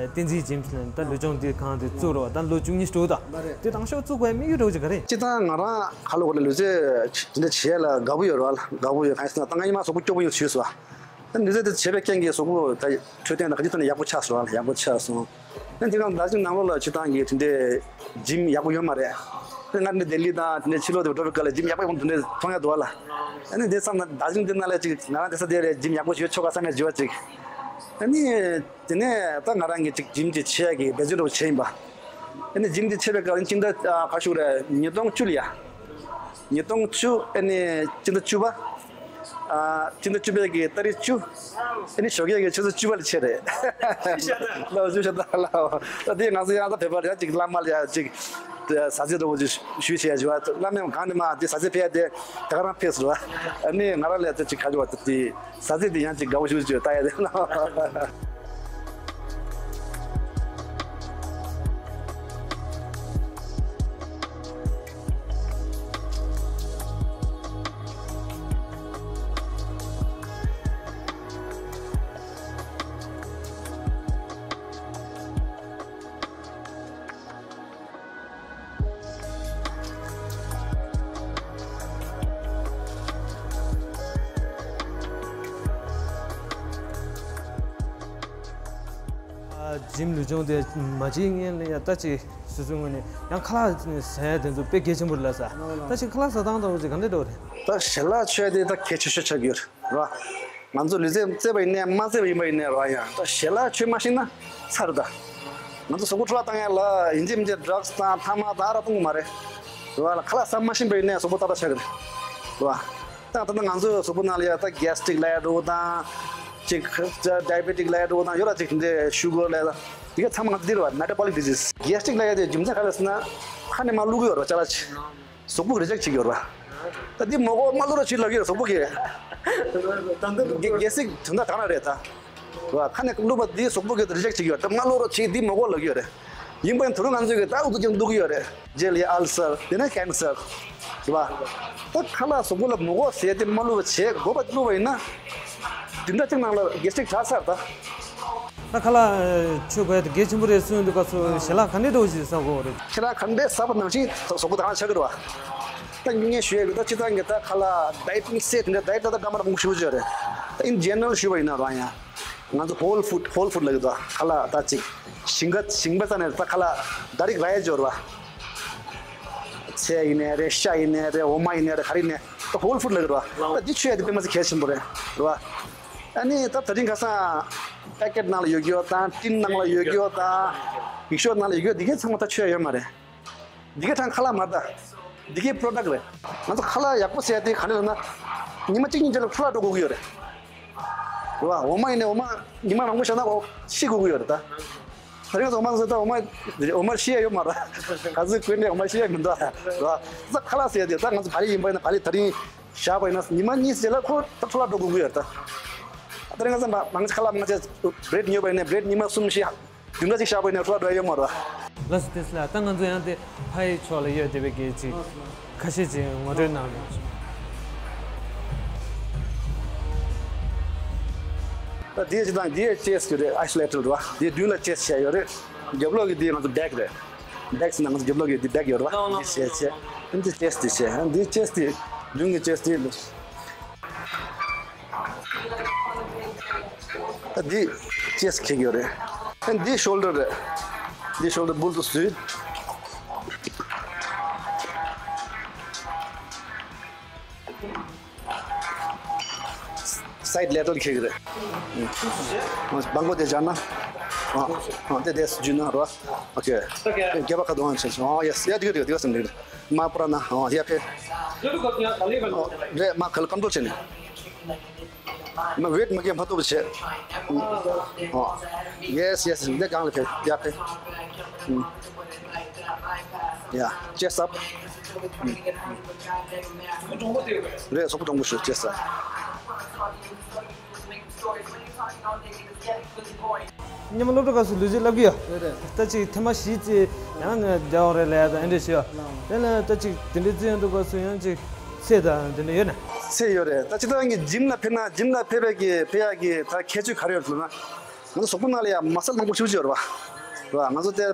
བསྟན་འཛིན་ཇིམ་ལ་ད་ལུས་སྦྱོང་འདི་ཁང་དེ་བཙུགས་རོགས། ད་ལོ་བཅུ་གཉིས་འགྲོ་ད། མ་རེད། དེ་དང་ཤོག་བཙུགས་པའི་དམིགས་ཡུལ་འདྲ་བོ་ཅིག་ག་རེ། སྤྱིར་བཏང་ང་རང་ཁ་ལོ་གོ་ལ་ལུས་རྩལ་དེ་འདྲ་བྱེད་ཡ་ལ་དགའ་པོ་ཡོད་རེད་བ། དགའ་པོ་ཡོད། གང་ཡིན་ཟེར་ན་ད་ང་ཉི་མ་གཟུགས་པོ་སྐྱོ་པོ་ཡོད་ཞུས་སོ། ད་ལུས་རྩལ་དེ་བྱེད་པའི་རྐྱེན་གྱིས་གཟུགས་པོ་ད་འཕྲོད་བསྟེན་དང་ག་ཅིག་ཐོག་ནས་ཡག་པོ་ཆགས་སོང་བ། ཡག་པོ་ཆགས་སོང་། ཡང་དེ་གང་ད་ཅིག་ནང་ལོགས་ལ་སྤྱིར་བཏང་གི་དེ་འདྲའི་ཇིམ་ཡག་པོ་ཡོད་མ་རེད། དེ་ང་འདི་ལྡི་ལི་དང་དེ་འདྲའི་ཕྱི་ལོགས་དེ་འགྲོ་བའི་སྐབས་ལ་ཇིམ་ཡག་པོ་ཡག་པོ་དེ་འདྲ་མཐོང་ཡ་འདུག་བ་ལ། ཨ་ནི་དེ་བསམ་ན་ད་ཅིག་འདི་ནང་ལ་ཅིག་ང་རང་དེ་ས་དེ་རེད། ཇིམ་ཡག་པོ་ཞིག་ཡོད་ཆོག་ག་བསམ་ཡ་བྱེད་པ་ཅིག་ཨ་ནི། དེ་ནས་ད་ང་རང་གིས་ཅིག་ཇིམ་ཅིག་ཆས་ཀྱི་འབད་བརྩོན་འདྲ་བོ་བྱས་ཡིན་པ། ཨ་ནི་ཇིམ་དེ་ཆས་པའི་སྐབས་ནི་སྤྱི་ཟླ་ཨ་ག་ཞུ་རེད། ཉིས་སྟོང་བཅུ་ལ་ཡ། ཉིས་སྟོང་བཅུ་ཨ་ནི་སྤྱི་ཟླ་བཅུ་པ། ཨ་སྤྱི་ཟླ་བཅུ་པའི་གི་ཏ་རིག་བཅུ། ཨ་ནི་ཞོགས་ཀས་ཀྱི་ཆུ་ཚོད་བཅུ་པ་ལ་ཆས་རེད། ལགས་བཅུ་ཤ་སྟག་ལགས། ད་དེ་ང་ཚོ་ཡང་ད་བོད་པར་ཡང་ཅིག་བླ་མ་ལ་ཡ་ཅིག་ཟ་ཟི་འདྲ་བོ་ཅིག་ཞུས་བྱས་ཡ་ཅིག་བ། བླ་མས་གང་ནས་མ་དེ་ཟ་ཟི་ཕེབས་ཡ་དེ་ད་ག་རང་ཕེབས་སོང་བ། ཨ་ནི་ང་རང་ལ་ཡ་ད་ཅིག་ག་ཅིག་བ་ད་དེ། ས་ཚིགས་འདི་ཡང་ཅིག་དགའ་བོ་ཞུ་ཞུ་ལྟ་ཡ་དེ་ལ། ཇིམ་ལུས་སྦྱོང་དེ་མ་བྱེད་སྔོན་ལ་ཡ་ད་ཅིག་སོ་སོའི་ངོས་ནས་ཡང་ཁ་ལག་ཟ་ཡ་དེ་ཚོ་དཔེ་གལ་ཆེན་པོ་རེད་ལ་ས། ད་ཅིག་ཁ་ལག་ཟ་སྟངས་དང་པོ་ཅིག་ག་འདྲ་འདྲ་བོ་རེད། ད་ཞལ་ལག་མཆོད་དེ་ད་གལ་ཆེ་ཤོས་ཆགས་ཀྱི་ཡོད་རེད། རེད་བ། ང་ཚོ་ལུས་རྩལ་རྩེད་པ་ཡིན་ནའི་མ་རྩེད་པ་ཡིན་པ་ཡིན་ནའི་རེད་བ། ཡང་ད་ཞལ་ལག་མཆོད་མ་ཤེས་ན་ཚར་ད། ང་ཚོ་གཟུགས་པོ་འཕྲོ་བརླག་བཏང་ཡ་ལ་ཡིན་གཅིག་མིན་གཅིག་ཌག་སི་དང་ཐ་མག་དང་ཨ་རག་གཏོང་གི་མ་རེད། རེད་བ། ལ་ཁ་ལག་ཟ་མ་ཤེས་པ་ཡིན་ནའི་གཟུགས་པོ་ཏག་ཏག་ཆགས་ཀྱི་རེད། རེད་བ། ད་ད་ལྟ་ང་ཚོའི་གཟུགས་པོ་ནང་ལ་ཡ་ད་གེ་སི་ཊིག་ལབ་ཡ་འདྲ་བོ་དང་། ཅིག་ཌའི་བེ་ཊིག་ལབ་ཡ་འདྲ་བོ་དང་ཡོད་ར། ཅིག་དེ་འདྲའི་ཤུ་གར་ལབ་ཡ་དང་། དེ་ག་ཚང་མ་ང་ཚོ་འདི་རེད་བ། མེ་ཊ་བོ་ལིག་ཌི་ཛིས། གེ་སི་ཊིག་ལབ་ཡ་དེ་རྒྱུ་མཚན་ག་རེ་ཟེར་ན། ཁ་ནས་མར་བླུག་གི་ཡོད་ར། ཅ་ལག་ཅིག་གཟུགས་པོ་རི་ཇེག་བྱེད་ཀྱི་ཡོད་ར། ད་འདི་མ་གོ་མ་བླུག་རོགས་བྱེད་ལབ་ཀྱི་ཡོད་ར་གཟུགས་པོ་གིས། གལ་སྲིད་དོན་དག་གང་རེད་ད། ར་ཁ་ནས་བླུགས་པ་འདི་གཟུགས་པོ་གིས་རི་ཇེག་བྱེད་ཀྱི་ཡོད་ར། ད་མ་བླུག་རོགས་བྱེད། འདི་མ་གོ་ལབ་ཀྱི་ཡོད་ར། ཡིན་པ་ཡིན་དུས་ང་ཚོས་ཀྱི་ད་འུ་ཚོ་ཀྱང་བླུག་གི་ཡོད་རེད། རྗེས་ལ་ཨལ་སར་དེ་ནས་ཀེན་སར། རེད་བ། ད་ཁ་ལག་གཟུགས་པོ་ལ་མ་གོ་ཟེར་ཏེ་མ་བླུགས་པ་བྱས་དགོས་པ་བླུགས་པ་ཡིན་ན། བདུན་ཕྲག་གཅིག་ནང་ལ་གེ་སི་ཊིག་དྲག་ཚར་ད། ད་ཁ་ལག་མཆོད་དགོས་ཡ་དེ་གལ་ཆེན་པོ་རེད་གསུངས་དུས་སྐབས་སུ་ཞལ་ལག་ག་འདྲས་འདྲ་བོ་ཞིག་ཟ་དགོས་རེད། ཁྱེད་རང་ག་འདྲས་ཟ་བ་ནང་བཞིན་གཟུགས་པོ་དེ་ག་ཆགས་ཀྱི་རེད་བ། ད་ངས་ཞུ་ཡ་གི་ད་སྤྱིར་བཏང་གི་ད་ཁ་ལག་ཌའེ་ཊིང་སེ་ཊི་འདྲ་ཌའེ་ཊི་ད་ད་སྐར་མ་ར་མང་པོ་ཞུ་གི་ཡོད་རེད། ད་ཨིན་ཇེ་ནེ་རལ་ཞུ་བ་ཡིན་ན་རང་ཡང་། ང་ཚོ་ཧོལ་ཕུཌ་ཧོལ་ཕུཌ་ལབ་ཀྱི་འདུག་ཁ་ལག་ད་ཅིག་ཞིང་ཁ་ཞིང་པ་ས་ནས་ད་ཁ་ལག་ཌའི་རེག་རག་ཡ་ཅིག་ཡོད་རེད་བ། ཚལ་ཡིན་ནའི་རེད། ཤ་ཡིན་ནའི་རེད། འོ་མ་ཡིན་ནའི་རེད། ག་རེ་ཡིན་ནའི་ད་ཧོལ་ཕུཌ་ལབ་ཀྱི་རེད་བ། ད་འདི་མཆོད་ཡ་དེ་དཔེ་མ་སྲིད་གལ་ཆེན་པོ་རེད། རེད་བ། ཨ་ནི་ད་དེ་རིང་ཁ་སང་པེ་ཀེཊ་ནང་ལ་ཡོད་རྒྱུ་དང་ཊིན་ནང་ལ་ཡོད་རྒྱུ་དང་ཡིག་ཤོག་ནང་ལ་ཡོད་རྒྱུ་འདི་གའི་ཚང་མ་ད་མཆོད་ཡ་ཡོད་མ་རེད། འདི་གའི་ཐང་ཁ་ལག་མ་རེད་ད། འདི་གའི་པོ་རོ་ཌག་རེད། ང་ཚོ་ཁ་ལག་ཡག་པོ་ཟེར་ཡ་དེ་ག་འདྲ་ལབ་ན། ཉི་མ་གཅིག་གཉིས་རྗེས་ལ་འཕྲོ་བརླག་འགྲོ་དགོས་ཀྱི་ཡོད་རེད། རེད་བ། འོ་མ་ཡིན་ནའི་འོ་མ་ཉི་མ་མང་པོ་བཞག་ན་འོ་ཤི་དགོས་ཀྱི་ཡོད་རེད་ད། དེ་རིང་ང་ཚོ་འོ་མ་ཟོས་ད་འོ་མ་འོ་མ་ཤི་ཡ་ཡོད་མ་རེད། ག་ཚོད་གོན་ནའི་འོ་མ་ཤི་ཡ་མི་འདུག་རེད་བ། ད་ཁ་ལག་ཟེར་ཡ་དེ་ད་ང་ཚོ་ག་རེ་ཡིན་པ་ཡིན་ན། ག་རེ་དེ་རིང་བཞག་པ་ཡིན་ན་ཉི་མ་གཉིས་རྗེས་ལ་ཁོ་ད་འཕྲོ་བརླག་འགྲོ་དགོས་ཀྱི་ཡོད་རེད་ད། དེ་རིང་ང་ཚོ་མ་མང་ཆེ་ཁ་ལག་མང་ཆེ་བྷི་རེཌ་ཉོས་པ་ཡིན་ན་བྷི་རེཌ་ཉི་མ་གསུམ་བཞི། བདུན་ཕྲག་གཅིག་བཞག་པ་ཡིན་ན་འཕྲོ་བརླག་འགྲོ་ཡ་ཡོད་མ་རེད། ལགས་སོ། དེ་ལ་ད་ང་ཚོ་ཡང་དེ་ཕ་ཡི་ཕྱོགས་ལ་ཡོད་བསྡད་པའི་གི་ཅིག་ཁ་ཤས་ཅིག་ངོ་སྤྲོད་གནང་རོགས། ད་དེའི་སྤྱིར་བཏང་དེའི་ཅེ་སི་ཊི་ཡོད་རེད། ཨའི་སོ་ལེ་ཊེཌ་རེད་བ། དེའི་མདུན་ལ་ཅེ་སི་ཊི་བྱས་ཡོད་རེད། རྒྱབ་ལོགས་ཀྱི་དེ་ང་ཚོ་བེག་རེད། བེག་ཟེར་ན་ང་ཚོ་རྒྱབ་ལོགས་ཀྱི་དེ་བེག་ཡོད་རེད་བ། དེ་བྱས་བྱས། ཨ་ནི་དེ་ཅེ་སི་ཊི་བྱས། ཨ་ནི་དེ་ཅེ་སི་ཊི་མདུན་གྱི་ཅེ་སི་ཊི། ད་འདི་ཅེ་སི་ཊི་འཁྱེར་གྱི་ཡོད་རེད། ཨ་འདི་ཤོལ་ཌར་རེད། འདི་ཤོལ་ཌར་སྦུལ་དུ་བཟོས། སའིཌ་ལེ་ཊེ་རལ་འཁྱེར་གྱི་རེད། ཨ་སྦང་པོ་དེ་སྦྱར་ན། ཨ་ཨ་དེ་དེ་འཇུས་ན་རོ། ཨོ་ཁེ། རྒྱབ་པ་ཁ་ཐུག་ཨང་ཆེན་ཨོ་ཡེ་སི། ཡ་འདི་ག་འདི་ག་འདི་ག་སེམས་འདི་ག་མ་པུ་ར་ན་ཨོ་ཡ་ཕེ། ཨོ་རེད། མ་ཁ་ལ་ཀོན་ཊོལ་བྱས་ནས། མ་ཝེཊ་མ་རྒྱག་མ་ཐུབ་པ་བྱས། ཨོ། ཡེ་སི་ཡེ་སི། འདི་སྒང་ལ་ཕེབས། ཡར་ཕེབས། ཨུམ། ཡ། ཅེ་སི་ཊི་ཨབ། ཨུམ། རེད། གཟུགས་པོ་དྲང་པོ་ཞུ། ཅེ་སི་ཊི་ཨབ། སྔོན་མ་སློབ་གྲྭ་སྐབས་སུ་ལུས་རྩལ་བསླབ་ཀྱི་ཡོད། རེད་རེད། ད་ཅིག་ཐེངས་མ་བཞི་ཙམ་ཡང་ང་བསྡད་ཡོད་རེད་ལབ་ཡ་དང་ཨེ་འདྲ་ཞུ་ཡ། ལགས། དེ་ལ་ད་ཅིག་དེ་འདྲའི་རྩེད་ཡོང་དུས་སྐབས་སུ་ཡང་ཅིག་ཚད་དང་དེ་འདྲ་ཡོད་ན། ཚད་ཡོད་རེད། ད་སྤྱིར་བཏང་གི་ཇིམ་ལ་ཕེབས་ན་ཇིམ་ལ་ཕེབས་པའི་གི་ཕེབས་ཡག་གི་ད་ཁྱད་ཆོས་ག་རེ་ཡོད་ལབ་ན། ང་ཚོ་གཟུགས་པོ་ནང་ལ་ཡང་མ་སལ་མང་པོ་ཞེ་པོ་ཅིག་ཡོད་རེད་བ། རེད་བ། ང་ཚོ་དེ་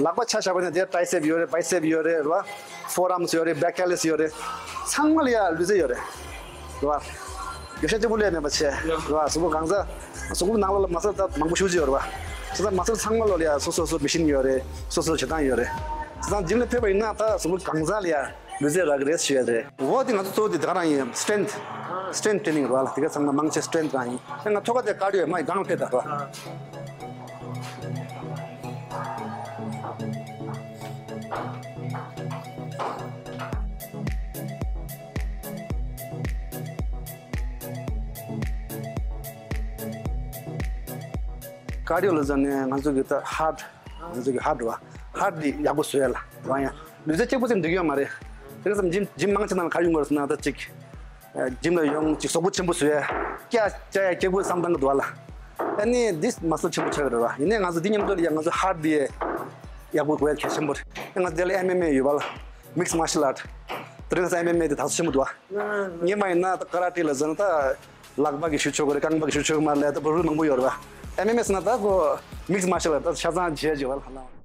ལག་པ་ཆ་བཞག་པ་ཡིན་ན་དེ་ཊའི་སེབ་ཡོད་རེད། བའི་སེབ་ཡོད་རེད། རེད་བ། ཕོར་ཨརམ་སི་ཡོད་རེད། བྷེག་ཨེ་ལིས་ཡོད་རེད། ཚང་མ་ལ་ཡང་ལུས་རྩལ་ཡོད་རེད། རེད་བ། བརྗོད་བྱ་གཅིག་པུ་ལས་མེད་པ་བྱས། རེད་བ། གཟུགས་པོ་གང་ས་གཟུགས་པོ་ནང་ལོགས་ལ་མ་སལ་ད་མང་པོ་ཞེ་པོ་ཅིག་ཡོད་རེད་བ། བྱས་ཙང་མ་སལ་ཚང་མ་ལོགས་ལ་ཡང་སོ་སོ་སོ་མེ་ཤིན་ཡོད་རེད། སོ་སོ་བྱེད་སྟངས་ཡོད་རེད། བྱས་ཙང་ཇིམ་ལ་ཕེབས་པ་ཡིན་ན་ད་གཟུགས་པོ་གང་ས་ལ་ཡང་ལུས་རྩལ་རག་གི་རེད་ཞུ་ཡ་རེད། འོ་དེ་ང་ཚོ་གཙོ་བོ་དེ་དེ་ག་རང་ཡིན། སི་ཊེན་ཐི། སི་ཊེན་ཐི་ཊེ་ནིང་རེད་བ་ལ། དེ་ག་ཚང་མ་མང་ཆེ་སི་ཊེན་ཐི་རང་ཡིན། ཨ་ང་ཐོག་ཁ་དེ་ཀར་ཌི་ཡོ་མ་ཡི་གང་ལ་ཕེབས་ད་རེད་བ། ཀར་ཌི་ཡོ་ལ་ཟེར་ནས་ང་ཚོ་གི་ད་ཧར་ཊི། ང་ཚོ་གི་ཧར་ཊི་རེད་བ། ཧར་ཊི་འདི་ཡག་པོ་བཟོ་ཡ་ལ་རང་ཡང་ལུས་རྩལ་གཅིག་པོ་ཙམ་འགྲིག་ཡོད་མ་རེད། དེ་ཙམ་ཇིམ་ཇིམ་མང་ཆེ་ནང་ལ་ག་ཡོང་དགོས་ཟེར་ན་ད་ཅིག་ཇིམ་ལ་ཡོང་ཅིག་གཟུགས་པོ་ཆེན་པོ་བཟོ་ཡ། སྐྱ་སྐྱ་ཡ་སྐྱ་གུ་བསམ་སྟངས་ཀྱི་འདུག་བ་ལ། ཨ་ནི་འདི་མ་སལ་ཆེན་པོ་ཆགས་ཀྱི་རེད་བ། ཡིན་ནའི་ང་ཚོ་འདི་མཉམ་དུ་ལ་ཡ་ང་ཚོ་ཧར་ཊི་འདི་ཡག་པོ་དགོས་ཡ་གལ་ཆེན་པོ་རེད། ང་ཚོ་འདི་ལ་ཨེམ་ཨེམ་ཨེ་ཡོད་བ་ལ། མིག་སི་མར་ཤལ་ཨར་ཊི། དེ་རིང་ང་ཚོ་ཨེམ་ཨེམ་ཨེ་འདི་དག་ཆེན་པོ་འདུག་བ། ངས་མ་ཡིན་ན་ད་ཀ་ར་ཊེ་ལ་ཟེར་ན་ད། ལག་པ་གི་ཞུ་ཆོག་གི་རེད། རྐང་པ་གི་ཞུ་ཆོག་གི་མ་རེད་ལབ་ད་བུ་རུ་མང་པོ་ཡོད་རེད་བ། ཨེམ་ཨེམ་ཨེ་ཟེར་ན་ད་ཁོ་མིག་སི་མར་ཤལ་ཨར་ཊི་ད་ཤ་ཚང་བྱས་བྱས་བ་ལ་ཧ་ལམ།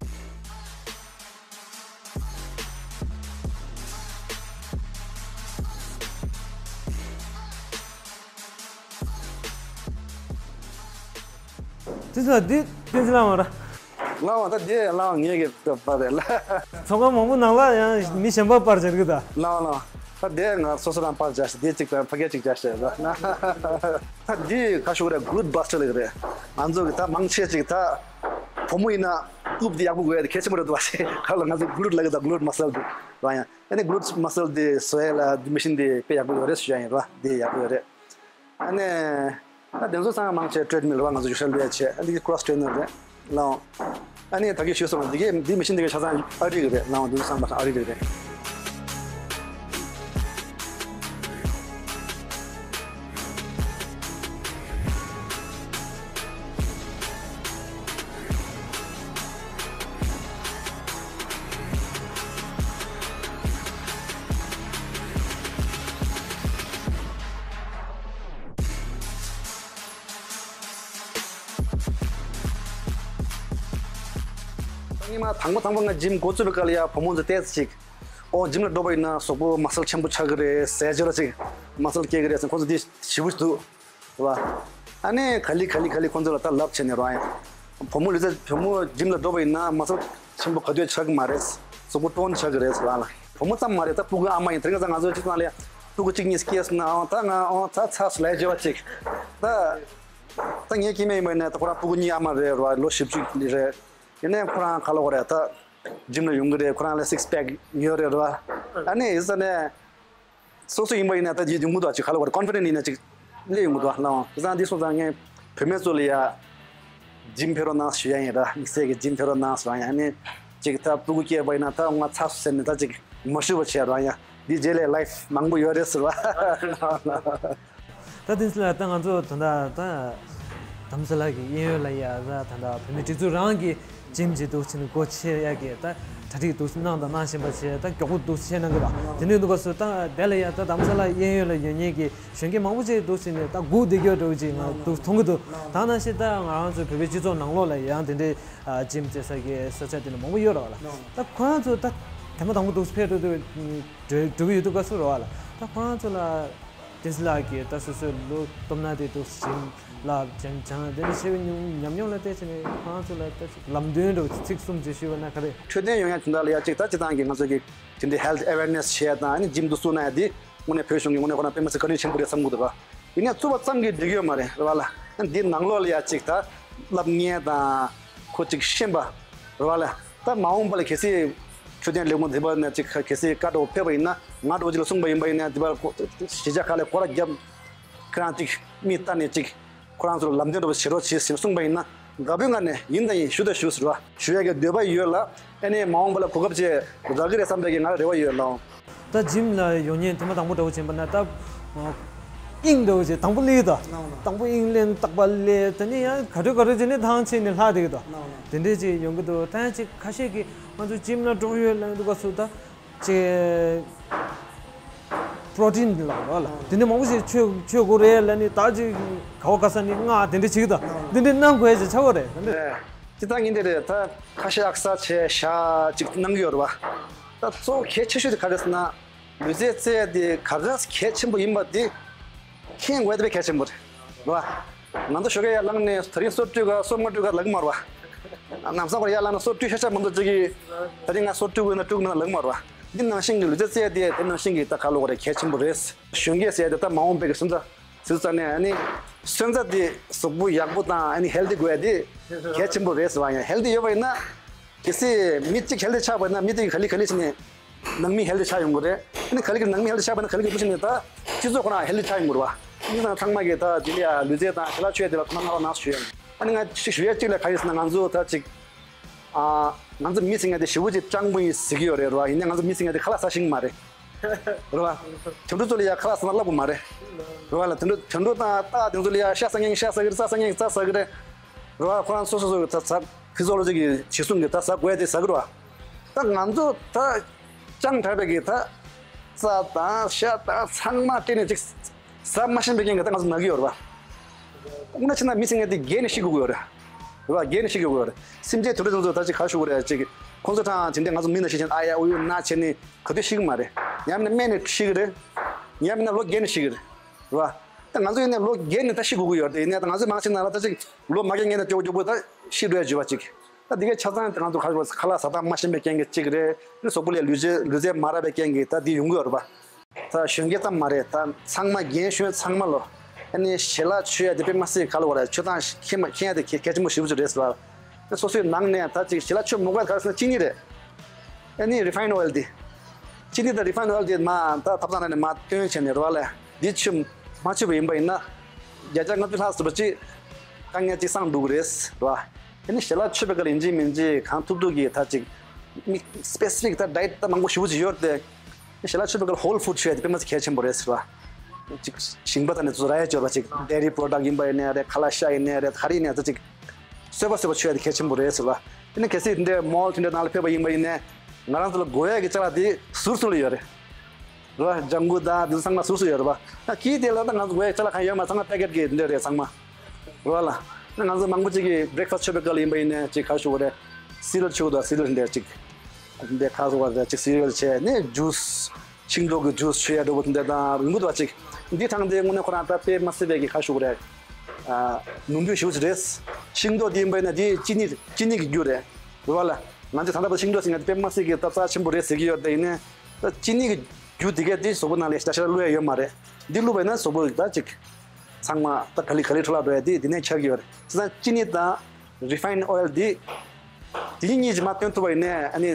དེ་ཚོ་འདི་བསྟན་འཛིན་ལགས་མ་རེད། ལགས་མ་ད་འདི་ལགས་ངེད་ཀྱི་པ་རེད་ལ། ཚོང་ཁང་མང་པོ་ནང་ལ་ཡང་མི་གཞན་པ་པར་སྦྱར་གི་ད། ལགས་ལགས། ད་དེ་ང་སོ་སོ་རང་ཕར་བྱ་ཞིག་དེ་གཅིག་དང་ཕ་གི་གཅིག་བྱ་ཞིག་རེད། ད་འདི་ཁ་ཤུགས་རེད། གླུ་ཊི་བྷ་སི་ཊར་ལེགས་རེད། ང་ཚོ་གི་ད་མང་ཆེ་ཅིག་ད་བུ་མོ་ཡིན་ན་དབུགས་དེ་ཡག་པོ་དགོས་ཡ་དེ་གལ་ཆེན་པོ་རེད་འདུག་བ་ཞེས། ཁ་ལ་ང་ཚོ་གླུ་ཊི་ལབ་གི་ད་གླུ་ཊི་མ་སལ་དེ་རང་ཡང་ཨ་ནི་གླུ་ཊི་མ་སལ་དེ་བཟོ་ཡ་ལ་འདི་མི་ཤིན་དེ་དཔེ་ཡག་པོ་ཡོད་རེད་ཞུ་ཡ་ཡིན་ར། དེ་ཡག་པོ་ཡོད་རེད། ཨ་ནི། ད་དེ་ཚོ་ཚང་མ་མང་ཆེ་ཊི་རེ་ཌི་མིལ་རེད་བ། ང་ཚོ་ཞུ་ཤ་ལུ་ཡ་བྱས། ཨ་འདི་ཀི་རོ་སི་ཊི་རེ་ནར་རེད་ལའོ། ཨ་ནི་ད་གིན་ཞུས་སོང་བ། འདི་གི་འདི་མི་ཤིན་འདི་གི་ཆ་ཚང་ཨ་རི་གི་རེད་ལའོ། འདི་ཚོ་ཚང་མ་ཨ་རི་གི་རེད། ཉི་མ་དང་པོ་དང་པོ་ང་ཇིམ་འགོ་བཙུགས་པའི་སྐབས་ལ་ཡ་བུ་མོ་ཚོ་ཏོག་ཙམ་ཅིག་ཨོ་ཇིམ་ལ་འགྲོ་བ་ཡིན་ན་གཟུགས་པོ་མ་སལ་ཆེན་པོ་ཆགས་ཀྱི་རེད། ཟས་བཅད་ར་ཅིག་མ་སལ་སྐྱེ་གི་རེད་ཟེར་ཁོང་ཚོ་འདི་ཞེ་པོ་འདུག་རེད་བ། ཨ་ནི་ག་ལེ་ག་ལེ་ག་ལེ་ཁོང་ཚོ་ལ་ད་ལབ་བྱས་ནས་རེད་བ། ཡ་བུ་མོ་ལུས་རྩལ་བུ་མོ་ཇིམ་ལ་འགྲོ་བ་ཡིན་ན་མ་སལ་ཆེན་པོ་ག་དུས་ཆགས་ཀྱི་མ་རེད། གཟུགས་པོ་ཊོན་ཆགས་ཀྱི་རེད་ཟེར་བ་ལ། བུ་མོ་ཙམ་མ་རེད། ད་སྤུ་གུ་ཨ་མ་ཡིན། དེ་རིང་ཁ་སང་ང་ཚོ་སྤྱི་ཚོགས་ནང་ལ་ཡ་སྤུ་གུ་གཅིག་གཉིས་སྐྱེས་སོང་ན་ཨང་ད་ང་ཨང་ད་ཚ་སུ་ལས་བརྗེ་བ་ཅིག་ད། ད་ངའི་སྐྱེ་དམན་ཡིན་པ་ཡིན་ན་ད་ཁོ་རང་སྤུ་གུ་གཉིས་ཨ་མ་རེད་རེད་བ། ལོ་བཞི་བཅུ་རེད། ཡིན་ནའི་ཁོ་རང་ཁ་ལོ་ག་རེ་ད་ཇིམ་ལ་ཡོང་གི་རེད། ཁོ་རང་ལ་སིག་སི་པེག་ཡོད་རེད་རེད་བ། ཨ་ནི་ཡིན་ས་ནས་སོ་སོ་ཡིན་པ་ཡིན་ན་ད་ཅིག་ཡོང་གི་འདུག་ཅིག་ཁ་ལོ་ག་རེ་ཀོན་ཕི་ཌེན་ཊི་ཡིན་ན་ཅིག་སླེབས་ཡོང་གི་འདུག་ལའོ། དེ་ཙང་འདི་སོང་ཙང་ངས་བུད་མེད་ཚོ་ལ་ཡ་ཇིམ་ཕེབས་རོགས་གནང་ཞུ་ཡ་ཡིན་ར། དམིགས་བསལ་གྱི་ཇིམ་ཕེབས་རོགས་གནང་ཟེར་བ་ཡང་ནི་ཅིག་ད་སྤུ་གུ་སྐྱེས་པ་ཡིན་ན་ད་ང་ཚ་སོང་ཟེར་ནས་ད་ཅིག་མ་ཞུ་བ་བྱས་ར། ཡང་འདི་རྗེས་ལ་ལའིཕ་མང་པོ་ཡོད་རེད་ཟེར་བ། ད་དེ་ཚོ་ལ་ད་ང་ཚོ་ད་ལྟ་ད་དྷ་རམ་ས་ལ་གི་གཡས་གཡོན་ལ་ཡ་ད་ད་བུད་མེད་སྒྲིག་འཛུགས་རང་གི་ཇིམ་གྱི་འདུག་ཕྱིན་སྒོ་ཕྱེ་ཡ་གི་ད་གྲ་སྒྲིག་འདུག་གནང་དང་གནང་བཞིན་པ་བྱས། ད་མགྱོགས་པོ་འདུག་ཕྱེ་གནང་གི་ར། དེ་འདྲའི་འདུག་ག་སུ་ད་དེ་ལ་ཡ་ད་དྷ་རམ་ས་ལ་གཡས་གཡོན་ལ་ཡོད་མཁན་གྱི་གཞོན་སྐྱེས་མང་པོ་ཅིག་འདུག་ཕྱིན་ནས་ད་སྒུག་བསྡད་ཀྱི་ཡོད་འདྲ་བོ་ཅིག་ང་འདུག་མཐོང་གི་འདུག་ད་ནང་བཞིན་ད་ང་རང་ཚོའི་བོད་པའི་སྤྱི་ཚོགས་ནང་ལོགས་ལ་ཡང་དེ་འདྲའི་ཇིམ་རྩེ་ས་གི་ས་ཆ་དེ་འདྲ་མང་པོ་ཡོད་ར་བ་ལ། ད་ཁོ་རང་ཚོ་ད་དེ་མ་དང་པོ་འདུག་ཕེབས་འགྲོ་འགྲོ་གི་ཡོད་འདུག་ག་སུ་ར་བ་ལ། ད་ཁོ་རང་ཚོ་ལ། བསྟན་འཛིན་ལགས་ཀྱིས་ད་སོ་སོའི་ལོ་སྟོབས་ན་དེ་འདུག་ཟིན་ལབ་ཅང་ཅང་དེ་འདྲ་བྱས་པའི་ཉམས་ཉམས་མྱོང་ལ་བལྟས་བྱས་ནས་ཁོ་རང་ཚོ་ལ་ད་ལམ་སྟོན་འདྲ་བོ་ཚིག་གསུམ་ཅིག་ཞུས་པ་ན་ག་རེ། འཕྲོད་བསྟེན་ཡོང་ཡ་དེ་འདྲ་ལ་ཡ་གཅིག་ད་སྤྱི་བཏང་གི་ང་ཚོ་གི་དེ་འདྲའི་ཧེལ་ཐི་ཨེ་ཝེར་ནེ་སི་བྱས་དང་ཨ་ནི་ཇིམ་དུ་བསུ་ན་ཡ་དེ་དངོས་གནས་བོད་གཞུང་གི་ངོས་ནས་ཁོ་རང་དཔེ་མི་སྲིད་བཀའ་དྲིན་ཆེན་པོ་རེད་བསམ་གི་འདུག་ག་ཡིན་ནའི་བཙུགས་པ་ཙམ་གྱིས་འགྲིག་གི་ཡོད་མ་རེད་རེད་བ་ལ། ཨ་ནི་འདི་ནང་ལོགས་ལ་ཡ་གཅིག་ད་བསླབ་མཁན་དང་ཁོ་གཅིག་ཤེས་པ་རེད་བ་ལ། ད་མ་འོངས་པ་ལ་གལ་སྲིད་འཕྲོད་བསྟེན་ལས་ཁུངས་འདི་པ་ནས་ཅིག་གལ་སྲིད་བཀའ་འདྲ་བོ་ཕེབས་པ་ཡིན་ན། ང་འདྲ་བོ་ཅིག་ལ་གསུངས་པ་ཡིན་པ་ཡིན་ན་འདི་པར་གཞིས་ཆགས་ཁག་ལ་སྐོར་ར་བརྒྱབ། ཁོ་རང་ཅིག་མིག་ལྟ་ནས་ཅིག་ཁོ་རང་ཚོར་ལམ་སྟོན་འདྲ་བོ་བྱེད་རོགས་བྱེད་ཟེར་གསུངས་པ་ཡིན་ན་དགའ་པོའི་ངང་ནས་ཡིན་དང་ཡིན་ཞུ་དང་ཞུ་ཟེར་བ་ཞུ་ཡ་གི་འདོད་པ་ཡོད་ལ། ཨ་ནི་མ་འོངས་པ་ལ་གོ་སྐབས་ཅིག་རག་གི་རེད་བསམ་པའི་གི་ང་ལ་རེ་བ་ཡོད་ལ། ད་ཇིམ་ལ་ཡོང་མཁན་དེ་མ་དང་པོ་འདྲ་བོ་བྱས་པ་ན་ད་དབྱིངས་འདྲ་བོ་ཅིག་དང་པོ་སླེབས་ད། དང་པོ་དབྱིངས་ལེན་རྟག་པར་སླེབས། དེ་ནས་ཡང་ག་དུས་ག་དུས་ཅིག་ནས་ཐང་ཆད་ནས་ལྷག་བསྡད་ཀྱི་འདུག་དེ་འདྲས་ཅིག་ཡོང་གི་འདུག་ད་ཡང་ཅིག་ཁ་ཤས་ཀྱིས་ང་ཚོ་ཇིམ་ལ་འགྲོ་ཡོད་ལབ་འདུག་ག་སུ་ད་ཅིག་པྲོ་ཊིན་ལབ་རོགས་ལ་དེ་འདྲས་མང་པོ་ཞིག་མཆོད་མཆོད་དགོས་རེད་ལབ་ནས། ད་ཅིག་ག་བ་ག་ས་ནས་མངགས་དེ་འདྲས་བྱེད་ཀྱི་འདུག་དེ་འདྲས་གནང་དགོས་ཡ་ཅིག་ཆགས་པ་རེད་ད་འདྲས། ཅི་ད་ངས་འདི་རེད། ད་ཁ་ཤས་ཨག་ས་ཆེ་ཤ་ཅིག་གནང་གི་ཡོད་རེད་བ། ད་གཙོ་བོ་གལ་ཆེ་ཤོས་དེ་ག་རེ་ཟེར་ན། ལུས་རྩལ་རྩེད་དེ་ག་ག་གལ་ཆེན་པོ་ཡིན་པ་དེ་མཁྱེན་དགོས་དེ་དཔེ་གལ་ཆེན་པོ་རེད་བ། ང་ཚོ་ཞོགས་ཀས་ཡར་ལངས་ནས་དེ་རིང་སོ་བཀྲུས་ག་སོ་མ་བཀྲུས་ག་ལབ་ཀྱི་མ་རེད་བ། ལམ་སང་ཁོ་ཡར་ལངས་ནས་སོ་བཀྲུས་ཤ་ཤ་མ་གཏོགས་ཅིག་གིས་དེ་རིང་ང་སོ་བཀྲུས་དགོས་ན་བཀྲུས་དགོས་ན་ལབ་ཀྱི་མ་རེད་བ། འདི་ནང་བཞིན་གྱི་ལུས་རྩལ་རྩེད་དེ་དེ་ནང་བཞིན་གྱི་ད་ག་ལབ་དགོས་རེད། གལ་ཆེན་པོ་རེད། གཞོན་སྐྱེས་ཟེར་དེ་ད་མ་འོངས་པའི་གི་སོན་རྩ་ཟེར་ཙང་ནས་ཨ་ནི་སོན་རྩ་དེ་གཟུགས་པོ་ཡག་པོ་དང་ཨ་ནི་ཧེལ་ཐི་དགོས་ཡ་དེ་གལ་ཆེན་པོ་རེད་ཟེར་བ་ཡང་། ཧེལ་ཐི་ཡོད་པ་ཡིན་ན་གལ་སྲིད་མི་གཅིག་ཧེལ་ཐི་ཆགས་པ་ཡིན་ན་མི་དེ་གི་ག་ལེ་ག་ལེ་བྱས་ནས། ནང་མི་ཧེལ་ཐི་ཆགས་ཡོང་གི་རེད། ཨ་ནི་ག་ལེ་གི་ནང་མི་ཧེལ་ཐི་ཆགས་པ་ཡིན་ན་ག་ལེ་གི་བུ་ཤིང་ནས་ད་སྤྱི་ཚོགས་ཁོ་རང་ཧེལ་ཐི་ཆགས་ཡོང་གི་རེད་བ། ཨ་ནི་ཚང་མ་གི་ད་དེ་ལ་ཡ་ལུས་རྩལ་དང་ཞལ་ལག་མཆོད་དེ་ལ་ཐོག་མ་གནང་རོགས་གནང་ཞུ་ཡ་ཡིན། ཨ་ནི་ང་ཞིག་ཞུ་ཡ་གཅིག་ལ་ག་རེ་ཟེར་ན་ང་ཚོ་ད་ཅིག་ཨ་ང་ཚོ་མི་ཟེར་མཁན་དེ་ཞེ་པོ་ཅིག་སྤྱང་པོ་ཡིན་ཟེར་གི་ཡོད་རེད་རེད་བ། ཡིན་ནའི་ང་ཚོ་མི་ཟེར་མཁན་དེ་ཁ་ལག་ཟ་ཤེས་ཀྱི་མ་རེད། རེད་བ། དུད་འགྲོ་ཚོ་ལ་ཡ་ཁ་ལག་ཟ་ན་སླ་པོ་མ་རེད། རེད་བ་ལ། དུད་འགྲོ་དུད་འགྲོ་དང་སྟག་དེ་ཚོ་ལ་ཡ་ཤ་ཟ་མཁན་གྱི་ཤ་ཟ་གི་རེད། རྩྭ་ཟ་མཁན་གྱི་རྩྭ་ཟ་གི་རེད། རེད་བ། ཁོ་རང་སོ་སོ་སོ་གི་ད་ཟ་ཕི་ཛི་ཡོ་ལོ་ཇི་གི་བྱེད་སྲུང་གི་ད་ཟ་དགོས་ཡ་དེ་ཟ་གི་རེད་བ། ད་ང་ཚོ་ད་སྤྱང་དྲགས་པའི་གི་ད་རྩྭ་དང་ཤ་དང་ཚང་མ་སྤྲད་ནས་ཅིག་ཟ་མ་ཤེས་པའི་རྐྱེན་གྱིས་ད་ང་ཚོ་ན་གི་ཡོད་རེད་བ། དངོས་གནས་བྱས་ན་མི་ཟེར་མཁན་དེ་རྒས་ནས་ཤི་དགོས་ཀྱི་ཡོད་རེད། རེད་བ། རྒས་ནས་ཤི་དགོས་ཀྱི་ཡོད་རེད། སེམས་ཅན་དུད་འགྲོ་དེ་ཚོ་ད་ཅིག་ག་རེ་ཞུ་དགོས་རེད། ཅིག་ཁོང་ཚོ་ཐང་དེ་འདྲའི་ང་ཚོ་མི་ན་ཤི་ཆེན་ཨ་ཡ་ཨུ་ཡུ་ན་བྱས་ནས་ག་དུས་ཤི་གི་མ་རེད། ཡང་མིན་ན་སྨན་ནས་ཤི་གི་རེད། ཡང་མིན་ན་ལོ་རྒས་ནས་ཤི་གི་རེད། རེད་བ། ད་ང་ཚོ་ཡིན་ནའི་ལོ་རྒས་ནས་ད་ཤི་དགོས་ཀྱི་ཡོད་རེད། ཡིན་ནའི་ད་ང་ཚོའི་མང་ཆེ་ནང་ལ་ད་ཅིག་ལོ་མ་རྒས་སྔོན་ནས་མགྱོགས་མགྱོགས་པོ་ད་ཤི་འགྲོ་ཡ་བརྗོད་པ་ཅིག་ད་འདི་གའི་ཆ་ཚང་དེ་ང་ཚོ་ཁ་ཁ་ལག་ཟ་སྟངས་མ་ཤེས་པའི་རྐྱེན་གྱིས་གཅིག་རེད། ནི་གཟུགས་པོ་ལ་ལུས་རྩལ་ལུས་རྩལ་མ་རག་པའི་རྐྱེན་གྱིས་ད་འདི་ཡོང་གི་ཡོད་རེད་པ། ད་གཞོན་སྐྱེས་ཙམ་མ་རེད། ད་ཚང་མ་རྒན་གཞོན་ཚང་མ་ལོ། ཨ་ནི་ཞལ་ལག་མཆོད་ཡ་དེ་དཔེ་མ་སྲིད་ག་ལ་བ་རེད། མཆོད་སྟངས་མཁྱེན་མཁྱེན་ཡ་དེ་གལ་གལ་ཆེན་པོ་ཞེ་པོ་ཅིག་རེད་ཟེར་བ། ཨ་སོ་སོའི་ནང་ནས་ད་ཅིག་ཞལ་ལག་མཆོད་མི་དགོས་ག་རེ་ཟེར་ན་ཅི་ནི་རེད། ཨ་ནི་རི་ཕའིན་ཨོ་ཡལ་དེ། ཅི་ནི་དང་རི་ཕའིན་ཨོ་ཡལ་དེ་མ་ད་ཐབ་ཚང་ནང་ནས་མ་བཏོན་བྱས་ནས་རེད་བ་ལས། འདི་མཆོད་མ་མཆོད་པ་ཡིན་པ་ཡིན་ན། བརྒྱ་ཆ་ལྔ་བཅུ་ལྷག་ཙམ་པ་ཅིག་དཀའ་ངལ་ཅིག་སངས་འགྲོ་གི་རེད་ཟེར་བ། ཨ་ནི་ཞལ་ལག་མཆོད་པའི་སྐབས་ལ་ཡིན་གཅིག་མིན་གཅིག་གང་ཐུབ་ཐུབ་ཀྱིས་ད་ཅིག་མི་སི་པེ་སི་ཕིག་ད་ཌའེ་ཊི་ད་མང་པོ་ཞེ་པོ་ཅིག་ཡོད་རེད་དེ། ཞལ་ལག་མཆོད་པའི་སྐབས་ལ་ཧོལ་ཕུཌ་མཆོད་ཡ་དེ་དཔེ་མ་སྲིད་གལ་ཆེན་པོ་རེད་ཟེར་བ། ཅིག་ཞིང་པ་དང་ནས་ཚུར་ར་ཡ་མཆོད་པ་ཅིག་ཌེ་རི་པོ་རོ་ཌག་ཡིན་པ་ཡིན་ནའི་རེད། ཁ་ལག་ཤ་ཡིན་ནའི་རེད། ག་རེ་ཡིན་ནའི་ད་ཅིག་གསོལ་བ་གསོལ་བ་མཆོད་ཡ་དེ་གལ་ཆེན་པོ་རེད་ཟེར་བ། ཨ་ནི་གལ་སྲིད་དེ་འདྲའི་མོལ་དེ་འདྲའི་ནང་ལ་ཕེབས་པ་ཡིན་པ་ཡིན་ནའི། ང་རང་ཚོ་ལ་དགོས་ཡ་གི་ཅ་ལག་དེ་ཟུར་ཟུར་ལ་ཡོད་རེད། རེད་བ། ལྗང་གུ་དང་དེ་ཚོ་ཚང་མ་ཟུར་ཟུར་ཡོད་རེད་བ། ད་གིས་དེ་ལ་ད་ང་ཚོ་དགོས་ཡ་ཅ་ལག་གང་ཡོད་མ་ཚང་མ་པེ་ཀེཊ་གི་འདི་འདྲ་རེད་ཚང་མ། རེད་བ་ལ། ང་ཚོ་མང་པོ་ཅིག་གིས་བྷི་རེག་ཕ་སི་མཆོད་པའི་སྐབས་ལ་ཡིན་པ་ཡིན་ནའི་ཅིག་ག་རེ་ཞུ་དགོས་རེད། སི་རི་ཡལ་མཆོད་དགོས་དང་སི་རི་ཡལ་འདྲ་ཅིག་འདི་ག་རེ་ཞུ་དགོས་རེད། ཅིག་སི་རི་ཡལ་བྱས་ནས་ཇུས། ཤིང་ཏོག་གི་ཇུས་མཆོད་ཡ་འདྲ་བོ་འདི་དང་ཡོང་གི་འདུག་བ་ཅིག་འདི་ཐང་དེ་དངོས་གནས་ཁོ་རང་ད་དཔེ་མ་སྲིད་པའི་གི་ག་རེ་ཞུ་དགོས་རེད། ཨ། ནོར་འཁྲུལ་ཞེ་པོ་ཅིག་རེད། ཤིང་ཏོག་འདི་ཡིན་པ་ཡིན་ན་འདི་ཅི་ནི་ཅི་ནི་གི་རྒྱུ་རེད། རེད་བ་ལ། ང་ཚོས་ད་ལྟ་བར་ཤིང་ཏོག་ཟེར་མཁན་དེ་དཔེ་མ་སྲིད་ཀྱི་འདབ་ཆགས་ཆེན་པོ་རེད་ཟེར་གྱི་ཡོད་དེ་ཡིན་ནའི། ད་ཅི་ནི་གི་རྒྱུ་དེ་གས་དེ་གཟུགས་པོ་ནང་ལ་ཞེ་དྲག་ཞེ་དྲག་བླུག་ཡ་ཡོད་མ་རེད། འདི་བླུགས་པ་ཡིན་ན་གཟུགས་པོ་ད་ཅིག་ཚང་མ་ད་ག་ལེ་ག་ལེ་འཕྲོ་བརླག་འགྲོ་ཡ་དེ་དེ་ནས་ཆགས་ཀྱི་ཡོད་རེད། བྱས་ཙང་ཅི་ནི་དང་རི་ཕའིན་ཨོ་ཡལ་འདི། དེ་གཉིས་ཀྱིས་མ་བཏོན་ཐུབ་པ་ཡིན་ནའི་ཨ་ནི་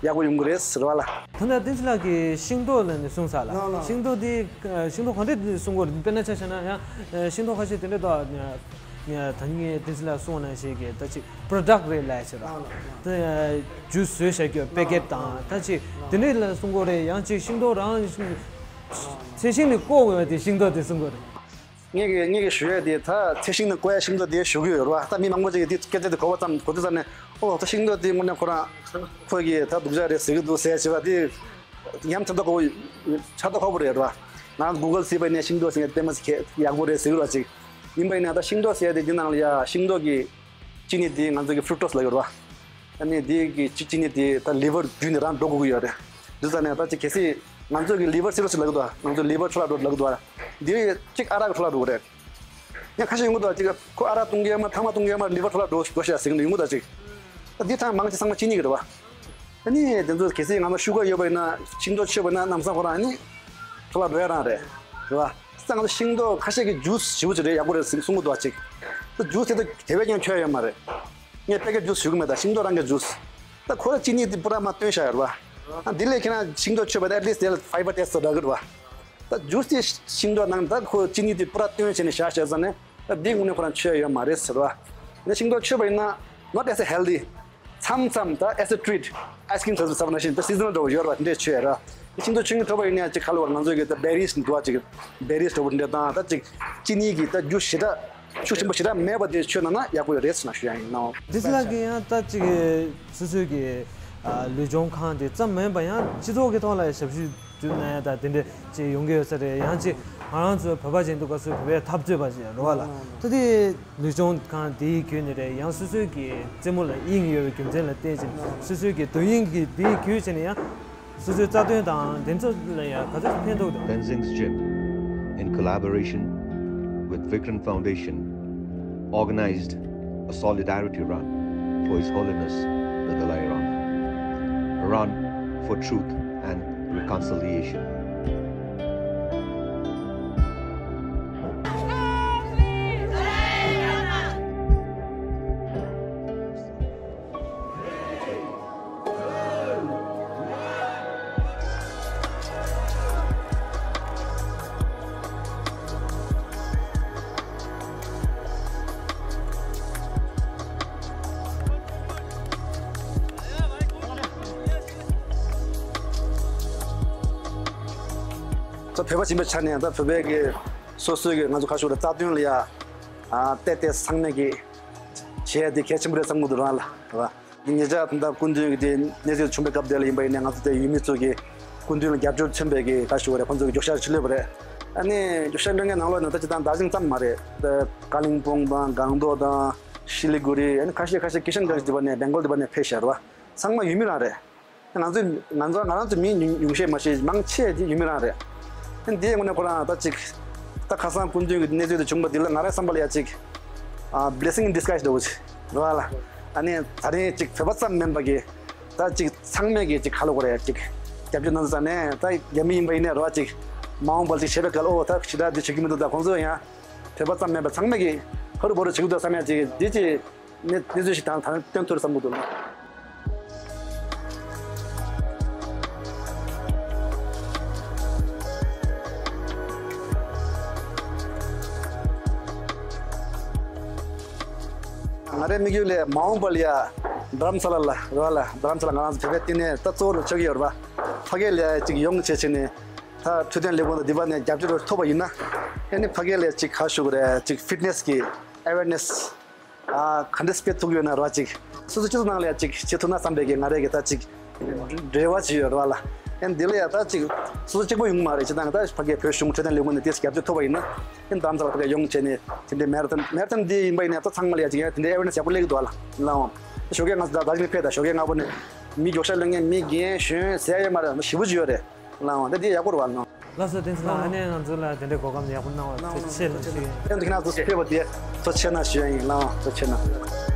ཡག་པོ་ཡོང་གི་རེད་ཟེར་བ་ལ། ད་ལྟ་བསྟན་འཛིན་ལགས་ཀྱིས་ཤིང་ཏོག་ལབ་ནས་གསུངས་ས་ལ། ལགས་ལགས། ཤིང་ཏོག་འདི་ཤིང་ཏོག་ག་འདྲ་གསུང་གི་ཡོད་རེད། དཔེར་ན་ཆ་བཞག་ན་ཡང་ཤིང་ཏོག་ཁ་ཤས་དེ་འདྲ་འདུག་ད་ནི་བསྟན་འཛིན་ལགས་གསུངས་ནང་བཞིན་གྱི་ད་ཅིག་པྲོ་ཌག་རེད་ལབ་ཡ་ཅིག་ར། ལགས་ལགས། ད་ཇུས་བཟོས་བཞག་རྒྱུ་པེ་ཀེཊ་དང་ད་ཅིག་དེ་འདྲ་ལ་གསུང་གི་ཡོད་རེད། ཡང་ཅིག་ཤིང་ཏོག་རང་ཚལ་ཤིང་ནས་བརྐོ་དགོས་པ་དེ་ཤིང་ཏོག་དེ་གསུང་གི་ཡོད་རེད། ངས་ཀྱི་ངས་ཀྱི་ཞུ་ཡས་དེ་ད་ཚལ་ཤིང་ནས་བརྐོ་ཡ་ཤིང་ཏོག་དེ་ཞུ་གི་ཡོད་རེད་བ། ད་མི་མང་པོ་ཅིག་གིས་དེ་སྐད་ཆ་དེ་གོ་བ་ཙམ་གོ་དུས་ཙམ་ནས་ཨོ་ད་ཤིང་ཏོག་དེ་དངོས་གནས་ཁོ་རང་ཁོ་གི་ད་སྡུག་ཅག་རེད་ཟེར་གི་འདུག་ཟེར་བྱས་པ་དེ་ཉམས་ཚོད་ལྟ་གོ་ཚོད་ལྟ་གོ་བོ་རེད་བ། ང་གུ་གལ་གཟིགས་པ་ཡིན་ན་ཤིང་ཏོག་ཟེར་མཁན་དཔེ་མ་སྲིད་ཡག་པོ་རེད་ཟེར་གི་རེད་བ་ཅིག་ཡིན་པ་ཡིན་ན་ད་ཤིང་ཏོག་ཟེར་ཡ་དེ་འདི་ནང་ལ་ཡ་ཤིང་ཏོག་གི་ཅི་ནི་དེ་ང་ཚོ་གི་ཕུ་རུ་ཀྲོ་སི་ལབ་ཡོད་རེད་བ། ཨ་ནི་དེ་གི་ཅི་ཅི་ནི་དེ་ད་ལི་ཝར་བརྒྱུད་ནས་རང་འགྲོ་དགོས་ཀྱི་ཡོད་རེད། འདི་ཙམ་ནས་ད་ཅིག་གལ་སྲིད་ང་ཚོ་གི་ལི་ཝར་སི་རོ་སི་ལབ་ཀྱི་འདུག་ང་ཚོ་ལི་ཝར་འཕྲོ་བརླག་འགྲོ་ལབ་ཀྱི་འདུག་འདི་གཅིག་ཨ་རག་གི་འཕྲོ་བརླག་འགྲོ་གི་རེད། ཡང་ཁ་ཤས་ཡོང་གི་འདུག་ཅིག་ཁོ་ཨ་རག་བཏུང་གི་ཡོད་མ་ཐ་མག་བཏུང་གི་ཡོད་མ་ལི་ཝར་འཕྲོ་བརླག་འགྲོ་འགྲོ་ཤག་ཟེར་གྱི་འདུག་ཡོང་གི་འདུག་ཅིག་ད་འདི་ཐང་མང་ཆེ་ཚང་མ་ཅི་ནི་གི་རེད་བ། ཨ་ནི་དེ་ཚོ་གལ་སྲིད་ང་ཚོ་ཤུ་གར་ཡོད་པ་ཡིན་ན་ཤིང་ཏོག་མཆོད་པ་ཡིན་ན་ལམ་སང་ཁོ་རང་ཨ་ནི་འཕྲོ་བརླག་འགྲོ་ཡ་རང་རེད། རེད་བ། ད་ང་ཚོ་ཤིང་ཏོག་ཁ་ཤས་ཀྱི་ཇུས་ཞེ་པོ་ཅིག་རེད་ཡག་པོ་རེད་གསུང་གི་འདུག་ཅིག་ད་ཇུས་དེ་ད་དེ་བས་ཀྱང་མཆོད་ཡ་ཡོད་མ་རེད། ངས་པེ་ཀེཊ་ཇུས་ཞུ་གི་མེད། ད་ཤིང་ཏོག་རང་གི་ཇུས། ད་ཁོ་ལ་ཅི་ནི་དེ་པུ་ར་མ་བཏོན་བཞག་ཡོད་རེད་བ། ཨ་འདི་ལས་ཁྱེད་རང་ཤིང་ཏོག་མཆོད་པ་ད་ཨེཊ་ལིསཊ་དེ་ལ་ཕའི་བར་ཊེ་སི་ཊི་རག་གི་རེད་བ། ད་ཇུས་དེ་ཤིང་ཏོག་ནང་ད་ཁོ་ཅི་ནི་དེ་པུ་ར་བཏོན་བྱས་ནས་བཞག་བཞག་ཙང་ནས་ད་འདི་དངོས་གནས་ཁོ་རང་མཆོད་ཡ་ཡོད་མ་རེད་ཟེར་བ། ད་ཤིང་ཏོག་མཆོད་པ་ཡིན་ན་not as a healthy མཚམས་མཚམས་ད་as a treat ice cream ཟ་ཟ་བ་ནང་བཞིན་ད་སི་ཛི་ནལ་འདྲ་བོ་ཡོད་རེད་བ། དེ་འདྲས་མཆོད་ཡ་རེད་བ། ཤིང་ཏོག་མཆོད་མཁན་གྲོགས་པོ་ཡིན་ན་ཅིག་ཁ་ལོ་བར་ང་ཚོ་གི་ད་བེ་རིས་འདུག་བ་ཅིག་བེ་རིས་འདྲ་བོ་འདྲ་དང་ད་ཅིག་ཅི་ནི་གི་ད་རྒྱུ་ཞེ་དྲག་ཤུགས་ཆེན་པོ་ཞེ་དྲག་མེད་པ་དེ་མཆོད་ན་ན་ཡག་པོ་ཡོད་རེད་ཟེར་ན་ཞུ་ཡ་ཡིན་ནོ། འདི་ཚོ་ལ་གི་ཡང་ད་ཅིག་སོ་སོའི་གི་ཨ་ལུས་སྦྱོང་ཁང་དེ་ཙམ་མིན་པ་ཡང་སྤྱི་ཚོགས་ཀྱི་ཐོག་ལ་ཞབས་ཞུ་བསྒྲུབས་གནང་ཡ་ད་དེ་འདྲ་ཅིག་ཡོང་གི་ཡོད་ས་རེད། ཡང་ཅིག་ང་རང་ཚོ་བོད་པ་ཅིག་འདུག་ག་སོའི་བོད་པའི་འཐབ་རྩོད་པ་ཅིག་རེད་བ་ལ། ད་དེ་ལུས་སྦྱོང་ཁང་དེའི་བརྒྱུད་ནས་རེད། ཡང་སོ་སོའི་གི་རྩེད་མོ་ལ་དབྱིངས་ཡོད་པའི་རྒྱུ་མཚན་ལ་བརྟེན་ཅིང་སོ་སོའི་གི་དོ་དབྱིངས་ཀྱི་དེའི་བརྒྱུད་བྱས་ནས་ཡང་སོ་སོའི་རྩ་དོན་དང་དེ་ཚོ་ལ་ཡང་ག་ཚོད་ཕན་ཐོགས་འདུག Tenzing's Gym, in collaboration with Vikram Foundation, organized a solidarity run for His Holiness the Dalai Lama, a run for truth and reconciliation. ད་བོད་པ་ཡིན་པའི་ཆ་ནས་ད་བོད་པའི་གི་སོ་སོའི་གི་ང་ཚོ་ཁ་ཤོར་རྩ་དོན་ལ་ཡ་ཨ་བལྟས་བལྟས་ཚང་མས་གི་བྱེད་ཡ་དེ་གལ་ཆེན་པོ་རེད་བསམ་གི་འདུག་རང་ལ་རེད་བ། ཉེ་ཆར་ད་ལྟ་སྐུ་མདུན་གྱི་དེ་གནས་ཚུལ་བྱུང་བའི་སྐབས་དེ་ལ་ཡིན་པ་ཡིན་ནའི་ང་ཚོ་དེ་ཡུལ་མི་ཚོ་གིས་སྐུ་མདུན་ལ་རྒྱབ་སྐྱོར་མཚོན་པའི་གི་ཁ་ཤོར་རེད། ཁོང་ཚོ་གི་མགྱོགས་ཤར་ཕྱིར་སླེབས་པ་རེད། ཨ་ནི་མགྱོགས་ཤར་སླེབས་མཁན་ནང་ལོགས་ནས་ད་ཅི་ད་དར་ཞིང་ཙམ་མ་རེད། ད་ཀ་ལིང་པོང་དང་སྒང་ཏོག་དང་ཤི་ལི་གུ་རི། ཨ་ནི་ཁ་ཤས་ཁ་ཤས་ཀི་ཤན་གྷལ་དེ་པ་ནས་བེང་གོལ་དེ་པ་ནས་ཕེབས་ཤར་བ། ཚང་མ་ཡུལ་མི་རང་རེད། ང་ཚོས་ང་ཚོ་ང་རང་ཚོ་མི་ཉུང་ཉུང་ཤས་མ་ཤེས་མང་ཆེ་དེ་ཡུལ་མི་རང་རེད། ཨ་ནི་དེའི་ངོས་ནས་ཁོ་རང་ད་ཅིག་ད་ཁ་སང་སྐུ་མདུན་གྱི་གནས་ཚུལ་དེ་བྱུང་བ་འདི་ལ་ང་རའི་བསམ་པ་ལ་ཡ་ཅིག་ཨ་blessing in disguise འདྲ་བོ་ཅིག་རེད་བ་ལ། ཨ་ནི་ད་རིང་ཅིག་བོད་པ་ཙམ་མིན་པ་གི་ད་ཅིག་ཚང་མས་གི་ཅིག་ཁ་ལོ་གོ་རེ་ཡ་ཅིག་རྒྱབ་སྐྱོར་གནང་ཙང་ནས་ད་རྒྱ་མི་ཡིན་པ་ཡིན་ནའི་རེད་བ་ཅིག་ མ་འོངས་པར་ཅིག་བྱེད་པའི་སྐབས་ཨོ་ད་ཞེ་དྲག་འདི་བྱེད་ཀྱི་མི་འདུག་ད་ཁོང་ཚོ་ཡང་བོད་པ་ཙམ་མིན་པར་ཚང་མས་ཀྱིས་ཧ་རུ་བོ་རུ་བྱེད་ཀྱི་འདུག་བསམ་ཡ་ཅིག་འདི་ཅིག་གནས་གནས་ཚུལ་ཞིག་དང་དང་སྟོན་ཐུབ་རེད་བསམ་གྱི་འདུག་ང་རའི་དམིགས་ཡུལ་ལས་མ་འོངས་པ་ལ་ཡ་རྡ་རམ་ས་ལ་ལ་རེད་བ་ལ། རྡ་རམ་ས་ལ་ང་རང་ཚོ་བོད་པའི་བསྟི་གནས་ད་གཙོ་བོ་རུ་ཆགས་ཀྱི་ཡོད་རེད་བ། ཕ་གིར་ལ་ཡ་ཅིག་ཡོང་བྱས་བྱས་ནས་ད་འཕྲོད་བསྟེན་ལས་ཁུངས་དང་འདི་པ་ནས་རྒྱབ་སྐྱོར་ཐོབ་པ་ཡིན་ན། ཨེ་ནི་ཕ་གིར་ལ་ཡ་ཅིག་ག་ཞུ་དགོས་རེད། ཅིག་ཕིཊ་ནེས་ཀྱི་ཨེ་ཝེར་ནེས་ཨ་ག་འདྲས་སྤེལ་ཐུབ་ཀྱི་ཡོད་ན་ར། ཅིག་སོ་སོ་སྤྱི་ཚོགས་ནང་ལ་ཡ་ཅིག་བྱེད་ཐུབ་ན་བསམ་པའི་གི་ང་རའི་གི་ད་ཅིག་རེ་བ་ཅིག་ཡོད་རེད་བ་ལ། ཨེ་འདི་ལ་ཡ་ད་ཅིག་སོ་སོ་གཅིག་པོ་ཡོང་གི་མ་རེད། སྤྱིར་བཏང་ད་ཕ་གིའི་བོད་གཞུང་འཕྲོད་བསྟེན་ལས་ཁུངས་ནས་དེ་རྒྱབ་སྐྱོར་ཐོབ་པ་ཡིན་ན། ཨེ་རྡ་རམ་ས་ལ་ཕ་གིར་ཡོང་བྱས་ནས་དེ་འདྲའི་མེ་ར་ཐོན་མེ་ར་ཐོན་འདི་ཡིན་པ་ཡིན་ན་ད་ཚང་མ་ལ་ཡ་ཅིག་ཡ་དེ་འདྲའི་ཨེ་ཝེར་ནེས་ཡག་པོ་སླེབས་ཀྱི་འདུག་བ་ལ། ལའང་ཞོགས་ཀས་ང་ཚོ་ད་ད་ཅིག་ནས་ཕེབས། ད་ཞོགས་ཀས་སྔ་པོ་ནས་མི་མགྱོགས་ཤ་ལེན་མཁན་མི་རྒན་གཞོན་ཟེར་ཡ་ཡོད་མ་རེད། ཞེ་པོ་ཅིག་ཡོད་རེད། ལའང་ད་འདི་ཡག་པོ་རེད་བ་ལ། ལགས་སོ། བསྟན་འཛིན་ལགས། ཨ་ནེ་ང་ཚོ་ལ་དེ་འདྲའི་གོ་སྐབས་ཡག་པོ་གནང་བ་ཐུགས་རྗེ་ཆེ་ལ་ཞུ་ཡིན། ཨེ་འདི་ཁ་ན་ཚོ་ཕེབས་པ་དེ་ཐུགས་རྗེ་ཆེ་གནང་ཞུ་ཡ་ཡིན། ལའང་ཐུགས་རྗེ་ཆེ་གནང་།